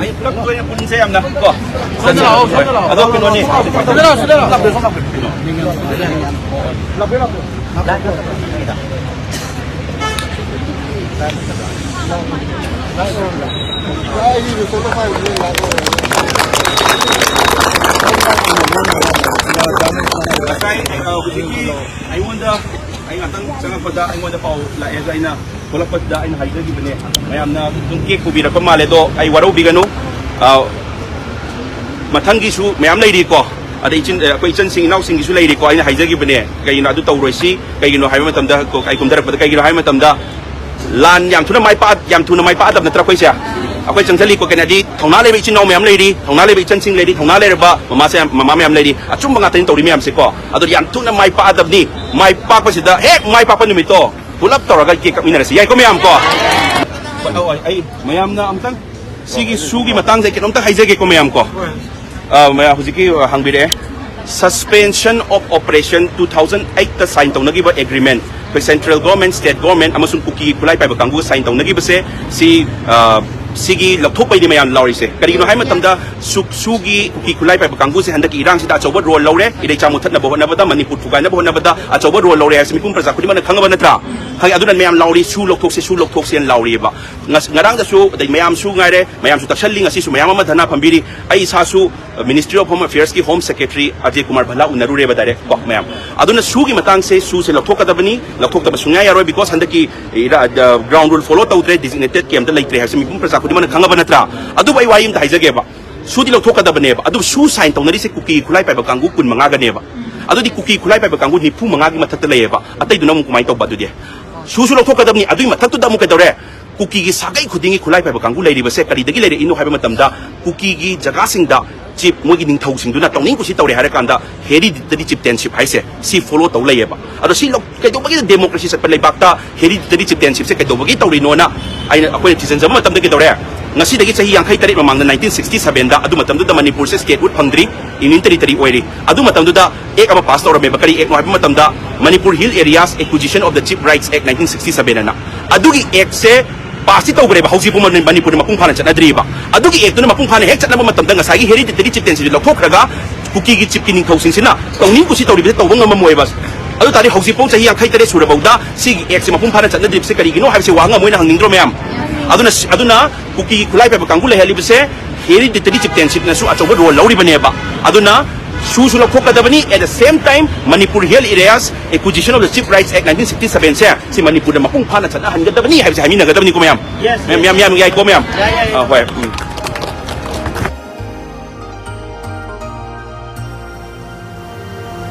ꯑꯩ ꯄꯨꯂꯞ ꯂꯣꯏꯅ ꯄꯨꯟꯁꯦ ꯌꯥꯝꯅ ꯀꯣ꯫ ꯁꯣꯝꯗ ꯂꯥꯛꯑꯣ, ꯁꯣꯝꯗ ꯂꯥꯛꯑꯣ꯫ ꯑꯗꯣ ꯀꯩꯅꯣꯅꯤ꯫ ꯁꯣꯝꯗ ꯂꯥꯛꯑꯣ, ꯁꯣꯝꯗ ꯂꯥꯛꯑꯣ꯫ ꯉꯁꯥꯏ, ꯑ, ꯍꯧꯖꯤꯛꯀꯤ ꯑꯩꯉꯣꯟꯗ, ꯑꯩ ꯉꯥꯛꯇꯪ ꯆꯪꯉꯛꯄꯗ ꯑꯩꯉꯣꯟꯗ ꯄꯥꯎ ꯂꯥꯛꯑꯦ, ꯑꯗ ꯑꯩꯅ ꯊꯣꯛꯂꯛꯄꯁꯤꯗ ꯑꯩꯅ ꯍꯥꯏꯖꯈꯤꯕꯅꯦ, ꯃꯌꯥꯝꯅ ꯑꯗꯨꯝ ꯀꯦꯛ ꯄꯨꯕꯤꯔꯛꯄ ꯃꯥꯜꯂꯦ, ꯑꯗꯣ ꯑꯩ ꯋꯥꯔꯧꯕꯤꯒꯅꯨ꯫ ꯑ, ꯃꯊꯪꯒꯤꯁꯨ ꯃꯌꯥꯝ ꯂꯩꯔꯤꯀꯣ, ꯑꯗꯩ ꯏꯆꯤꯟ-, ꯑꯩꯈꯣꯏ ꯏꯆꯟꯁꯤꯡ ꯏꯅꯥꯎꯁꯤꯡꯒꯤꯁꯨ ꯂꯩꯔꯤꯀꯣ, ꯑꯩꯅ ꯍꯥꯏꯖꯈꯤꯕꯅꯦ꯫ ꯀꯩꯒꯤꯅꯣ ꯑꯗꯨ ꯇꯧꯔꯣꯏꯁꯤ? ꯀꯩꯒꯤꯅꯣ ꯍꯥꯏꯕ ꯃꯇꯝꯗ, ꯀꯣ-, ꯑꯩ ꯀꯨꯝꯊꯔꯛꯄꯗ, ꯀꯩꯒꯤꯅꯣ ꯍꯥꯏꯕ ꯃꯇꯝꯗ, ꯂꯥꯟ ꯌꯥꯝ ꯊꯨꯅ ꯃꯥꯏ ꯄꯥꯛ-, ꯌꯥꯝ ꯊꯨꯅ ꯃꯥꯏ ꯄꯥꯛꯑꯗꯕ ꯅꯠꯇ꯭ꯔꯥ ꯑꯩꯈꯣꯏꯁꯦ? ꯑꯩꯈꯣꯏ ꯆꯪꯁꯤꯜꯂꯤꯀꯣ, ꯀꯩꯅꯣꯗꯤ ꯊꯧꯅꯥ ꯂꯩꯕ ꯏꯆꯤꯟ ꯏꯅꯥꯎ ꯃꯌꯥꯝ ꯂꯩꯔꯤ, ꯊꯧꯅꯥ ꯂꯩꯕ ꯏꯆꯟꯁꯤꯡ ꯂꯩꯔꯤ, ꯊꯧꯅꯥ ꯂꯩꯔꯕ ꯃꯃꯥꯁꯦ, ꯃꯃꯥ ꯃꯌꯥꯝ ꯂꯩꯔꯤ꯫ ꯑꯆꯨꯝꯕ ꯉꯥꯛꯇꯅꯤ ꯇꯧꯔꯤ ꯃꯌꯥꯝꯁꯦꯀꯣ꯫ ꯑꯗꯣ ꯌꯥꯝ ꯊꯨꯅ ꯃꯥꯏ ꯄꯥꯛꯑꯗꯕꯅꯤ꯫ ꯃꯥꯏ ꯄꯥꯛꯄꯁꯤꯗ ꯍꯦꯛ ꯃꯥꯏ ꯄꯥꯛꯄ ꯅꯨꯃꯤꯠꯇꯣ ꯄꯨꯂꯞ ꯇꯧꯔꯒ ꯀꯦꯛ ꯀꯛꯃꯤꯟꯅꯔꯁꯤ꯫ ꯌꯥꯏꯀꯣ ꯃꯌꯥꯝ ꯀꯣ? ꯑꯩ ꯃꯌꯥꯝꯅ ꯑꯝꯇꯪ ꯁꯤꯒꯤ ꯁꯨꯒꯤ ꯃꯇꯥꯡꯁꯦ ꯀꯩꯅꯣꯝꯇ ꯍꯥꯏꯖꯒꯦꯀꯣ ꯃꯌꯥꯝ ꯀꯣ꯫ ꯑ, ꯃꯌꯥꯝ ꯍꯧꯖꯤꯛꯀꯤ, ꯑ, ꯍꯪꯕꯤꯔꯛꯑꯦ꯫ Suspension of Operation two thousand eight ꯇ sign ꯇꯧꯅꯈꯤꯕ agreement, ꯑꯩꯈꯣꯏ central government, state government ꯑꯃꯁꯨꯡ ꯀꯨꯀꯤ ꯈꯨꯠꯂꯥꯏ ꯄꯥꯏꯕ ꯀꯥꯡꯕꯨ sign ꯇꯧꯅꯈꯤꯕꯁꯦ, ꯁꯤ, ꯑ, ꯁꯤꯒꯤ ꯂꯧꯊꯣꯛꯄꯩꯗꯤ ꯃꯌꯥꯝ ꯂꯥꯎꯔꯤꯁꯦ꯫ ꯀꯔꯤꯒꯤꯅꯣ ꯍꯥꯏꯕ ꯃꯇꯝꯗ, ꯁꯨ-, ꯁꯨꯒꯤ ꯀꯨꯀꯤ ꯈꯨꯠꯂꯥꯏ ꯄꯥꯏꯕ ꯀꯥꯡꯕꯨꯁꯦ ꯍꯟꯗꯛꯀꯤ ꯏꯔꯥꯡꯁꯤꯗ ꯑꯆꯧꯕ role ꯂꯧꯔꯦ꯫ ꯏꯔꯩꯆꯥ ꯃꯨꯠꯊꯠꯅꯕ ꯍꯣꯠꯅꯕꯗ, ꯃꯅꯤꯄꯨꯔ ꯊꯨꯒꯥꯏꯅꯕ ꯍꯣꯠꯅꯕꯗ ꯑꯆꯧꯕ role ꯂꯧꯔꯦ ꯍꯥꯏꯕꯁꯤ ꯃꯤꯄꯨꯝ ꯄ꯭ꯔꯖꯥ ꯈꯨꯗꯤꯡꯃꯛꯅ ꯈꯪꯉꯕ ꯅꯠꯇ꯭ꯔꯥ? ꯈꯪꯉꯦ꯫ ꯑꯗꯨꯅ ꯃꯌꯥꯝ ꯂꯥꯎꯔꯤ, "ꯁꯨ ꯂꯧꯊꯣꯛꯁꯦ, ꯁꯨ ꯂꯧꯊꯣꯛꯁꯦꯅ" ꯂꯥꯎꯔꯤꯑꯕ꯫ ꯉꯁ-, ꯉꯔꯥꯡꯗꯁꯨ, ꯑꯗꯩ ꯃꯌꯥꯝꯁꯨ ꯉꯥꯏꯔꯦ, ꯃꯌꯥꯝꯁꯨ ꯇꯛꯁꯜꯂꯤ, ꯉꯁꯤꯁꯨ ꯃꯌꯥꯝ ꯑꯃ ꯙꯔꯅꯥ ꯐꯝꯕꯤꯔꯤ꯫ ꯑꯩ ꯏꯁꯥꯁꯨ, ꯑ, Ministry of Home Affairs ꯀꯤ Home Secretary Ajay Kumar ꯚꯜꯂꯥ ꯎꯅꯔꯨꯔꯦꯕ direct ꯀꯣ ꯃꯌꯥꯝ꯫ ꯑꯗꯨꯅ ꯁꯨꯒꯤ ꯃꯇꯥꯡꯁꯦ, ꯁꯨꯁꯦ ꯂꯧꯊꯣꯛꯀꯗꯕꯅꯤ, ꯂꯧꯊꯣꯛꯇꯕ ꯁꯨꯡꯌꯥ ꯌꯥꯔꯣꯏ, because ꯍꯟꯗꯛꯀꯤ ꯏꯔꯥ-, ꯑ, ground rule follow ꯇꯧꯗ꯭ꯔꯦ, designated camp ꯇ ꯂꯩꯇ꯭ꯔꯦ ꯍꯥꯏꯕꯁꯤ ꯃꯤꯄꯨꯝ ꯄ꯭ꯔꯖꯥ ꯈꯨꯗꯤꯡꯃꯛꯅ ꯈꯪꯉꯕ ꯅꯠꯇ꯭ꯔꯥ? ꯑꯗꯨꯕꯨ ꯑꯩ ꯋꯥꯍꯩ ꯑꯃꯇ ꯍꯥꯏꯖꯒꯦꯕ, ꯁꯨꯗꯤ ꯂꯧꯊꯣꯛꯀꯗꯕꯅꯦꯕ, ꯑꯗꯨꯕꯨ ꯁꯨ sign ꯇꯧꯅꯔꯤꯁꯦ ꯀꯨꯀꯤ ꯈꯨꯠꯂꯥꯏ ꯄꯥꯏꯕ ꯀꯥꯡꯕꯨ ꯀꯨꯟ ꯃꯉꯥꯒꯅꯦꯕ꯫ ꯑꯗꯨꯗꯤ ꯀꯨꯀꯤ ꯈꯨꯠꯂꯥꯏ ꯄꯥꯏꯕ ꯀꯥꯡꯕꯨ ꯅꯤꯐꯨ ꯃꯉꯥꯒꯤ ꯃꯊꯛꯇ ꯂꯩꯌꯦꯕ, ꯑꯇꯩꯗꯨꯅ ꯑꯃꯨꯛ ꯀꯃꯥꯏꯅ ꯇꯧꯕ? ꯑꯗꯨꯗꯤ ꯁꯨꯁꯨ ꯂꯧꯊꯣꯛꯀꯗꯕꯅꯤ, ꯑꯗꯨꯒꯤ ꯃꯊꯛꯇꯨꯗ ꯑꯃꯨꯛ ꯀꯩꯗꯧꯔꯦ? ꯀꯨꯀꯤꯒꯤ ꯁꯥꯒꯩ ꯈꯨꯗꯤꯡꯒꯤ ꯈꯨꯠꯂꯥꯏ ꯄꯥꯏꯕ ꯀꯥꯡꯕꯨ ꯂꯩꯔꯤꯕꯁꯦ ꯀꯔꯤꯗꯒꯤ ꯂꯩꯔꯛꯏꯅꯣ ꯍꯥꯏꯕ ꯃꯇꯝꯗ, ꯀꯨꯀꯤꯒꯤ ꯖꯒꯥꯁꯤꯡꯗ chief, ꯃꯣꯏꯒꯤ ꯅꯤꯡꯊꯧꯁꯤꯡꯗꯨꯅ ꯇꯧꯅꯤꯡ ꯀꯨꯁꯤ ꯇꯧꯔꯦ ꯍꯥꯏꯔꯀꯥꯟꯗ hereditary chieftainship ꯍꯥꯏꯁꯦ ꯁꯤ follow ꯇꯧ ꯂꯩꯌꯦꯕ꯫ ꯑꯗꯣ ꯁꯤ ꯂꯧ-, ꯀꯩꯗꯧꯕꯒꯤ democracy ꯆꯠꯄ ꯂꯩꯕꯥꯛꯇ hereditary chieftainship ꯁꯦ ꯀꯩꯗꯧꯕꯒꯤ ꯇꯧꯔꯤꯅꯣꯅ ꯑꯩꯅ, ꯑꯩꯈꯣꯏꯅ ꯊꯤꯖꯤꯟꯖꯕ ꯃꯇꯝꯗ ꯀꯩꯗꯧꯔꯦ? ꯉꯁꯤꯗꯒꯤ ꯆꯍꯤ ꯌꯥꯡꯈꯩ ꯇꯔꯦꯠ ꯃꯃꯥꯡꯗ, nineteen sixty seven ꯗ, ꯑꯗꯨ ꯃꯇꯝꯗꯨꯗ ꯃꯅꯤꯄꯨꯔꯁꯦ statehood ꯐꯪꯗ꯭ꯔꯤ, union territory ꯑꯣꯏꯔꯤ꯫ ꯑꯗꯨ ꯃꯇꯝꯗꯨꯗ act ꯑꯃ pass ꯇꯧꯔꯝꯃꯦꯕ꯫ ꯀꯔꯤ act ꯅꯣ ꯍꯥꯏꯕ ꯃꯇꯝꯗ, Manipur Hill Areas Acquisition of the Chief Rights Act nineteen sixty seven ꯑꯅ꯫ ꯑꯗꯨꯒꯤ act ꯁꯦ pass ꯇꯤ ꯇꯧꯈ꯭ꯔꯦꯕ, ꯍꯧꯖꯤꯛ ꯐꯥꯎ ꯃꯅꯤ-, ꯃꯅꯤꯄꯨꯔꯗ ꯃꯄꯨꯡ ꯐꯥꯅ ꯆꯠꯅꯗ꯭ꯔꯤꯕ꯫ ꯑꯗꯨꯒꯤ act ꯇꯨꯅ ꯃꯄꯨꯡ ꯐꯥꯅ ꯍꯦꯛ ꯆꯠꯅꯕ ꯃꯇꯝꯗ ꯉꯁꯥꯏꯒꯤ hereditary chieftainship ꯁꯤ ꯂꯧꯊꯣꯛꯈ꯭ꯔꯒ ꯀꯨꯀꯤꯒꯤ chief ꯀꯤ ꯅꯤꯡꯊꯧꯁꯤꯡꯁꯤꯅ ꯇꯧꯅꯤꯡ ꯀꯨꯁꯤ ꯇꯧꯔꯤꯕꯁꯦ ꯇꯧꯕ ꯉꯝꯃꯝꯃꯣꯏꯕ꯫ ꯑꯗꯨ ꯇꯥꯔꯗꯤ ꯍꯧꯖꯤꯛ ꯐꯥꯎ ꯆꯍꯤ ꯌꯥꯡꯈꯩ ꯇꯔꯦꯠ ꯁꯨꯔꯐꯥꯎꯗ ꯁꯤꯒꯤ act ꯁꯤ ꯃꯄꯨꯡ ꯐꯥꯅ ꯆꯠꯅꯗ꯭ꯔꯤꯕꯁꯦ ꯀꯔꯤꯒꯤꯅꯣ ꯍꯥꯏꯕꯁꯤ ꯋꯥꯍꯪ ꯑꯃ ꯑꯣꯏꯅ ꯍꯪꯅꯤꯡꯗ꯭ꯔꯣ ꯃꯌꯥꯝ? ꯑꯗꯨꯅ ꯁꯤ-, ꯑꯗꯨꯅ ꯀꯨꯀꯤꯒꯤ ꯈꯨꯠꯂꯥꯏ ꯄꯥꯏꯕ ꯀꯥꯡꯕꯨ ꯂꯩꯍꯜꯂꯤꯕꯁꯦ hereditary chieftainship ꯅꯁꯨ ꯑꯆꯧꯕ role ꯂꯧꯔꯤꯕꯅꯦꯕ꯫ ꯑꯗꯨꯅ ꯁꯨꯁꯨ ꯂꯧꯊꯣꯛꯀꯗꯕꯅꯤ, at the same time Manipur Hill Areas Acquisition of the Chief Rights Act nineteen sixty seven ꯁꯦ ꯁꯤ ꯃꯅꯤꯄꯨꯔꯗ ꯃꯄꯨꯡ ꯐꯥꯅ ꯆꯠꯅꯍꯟꯒꯗꯕꯅꯤ ꯍꯥꯏꯕꯁꯦ ꯍꯥꯏꯃꯤꯟꯅꯒꯗꯕꯅꯤꯀꯣ ꯃꯌꯥꯝ꯫ Yes, ꯃꯌꯥꯝ, yes. ꯃꯌꯥꯝ, ꯃꯌꯥꯝ ꯌꯥꯏꯀꯣ ꯃꯌꯥꯝ? ꯌꯥꯏ, ꯌꯥꯏ, ꯌꯥꯏ꯫ ꯑ, ꯍꯣꯏ꯫ ꯎꯝ꯫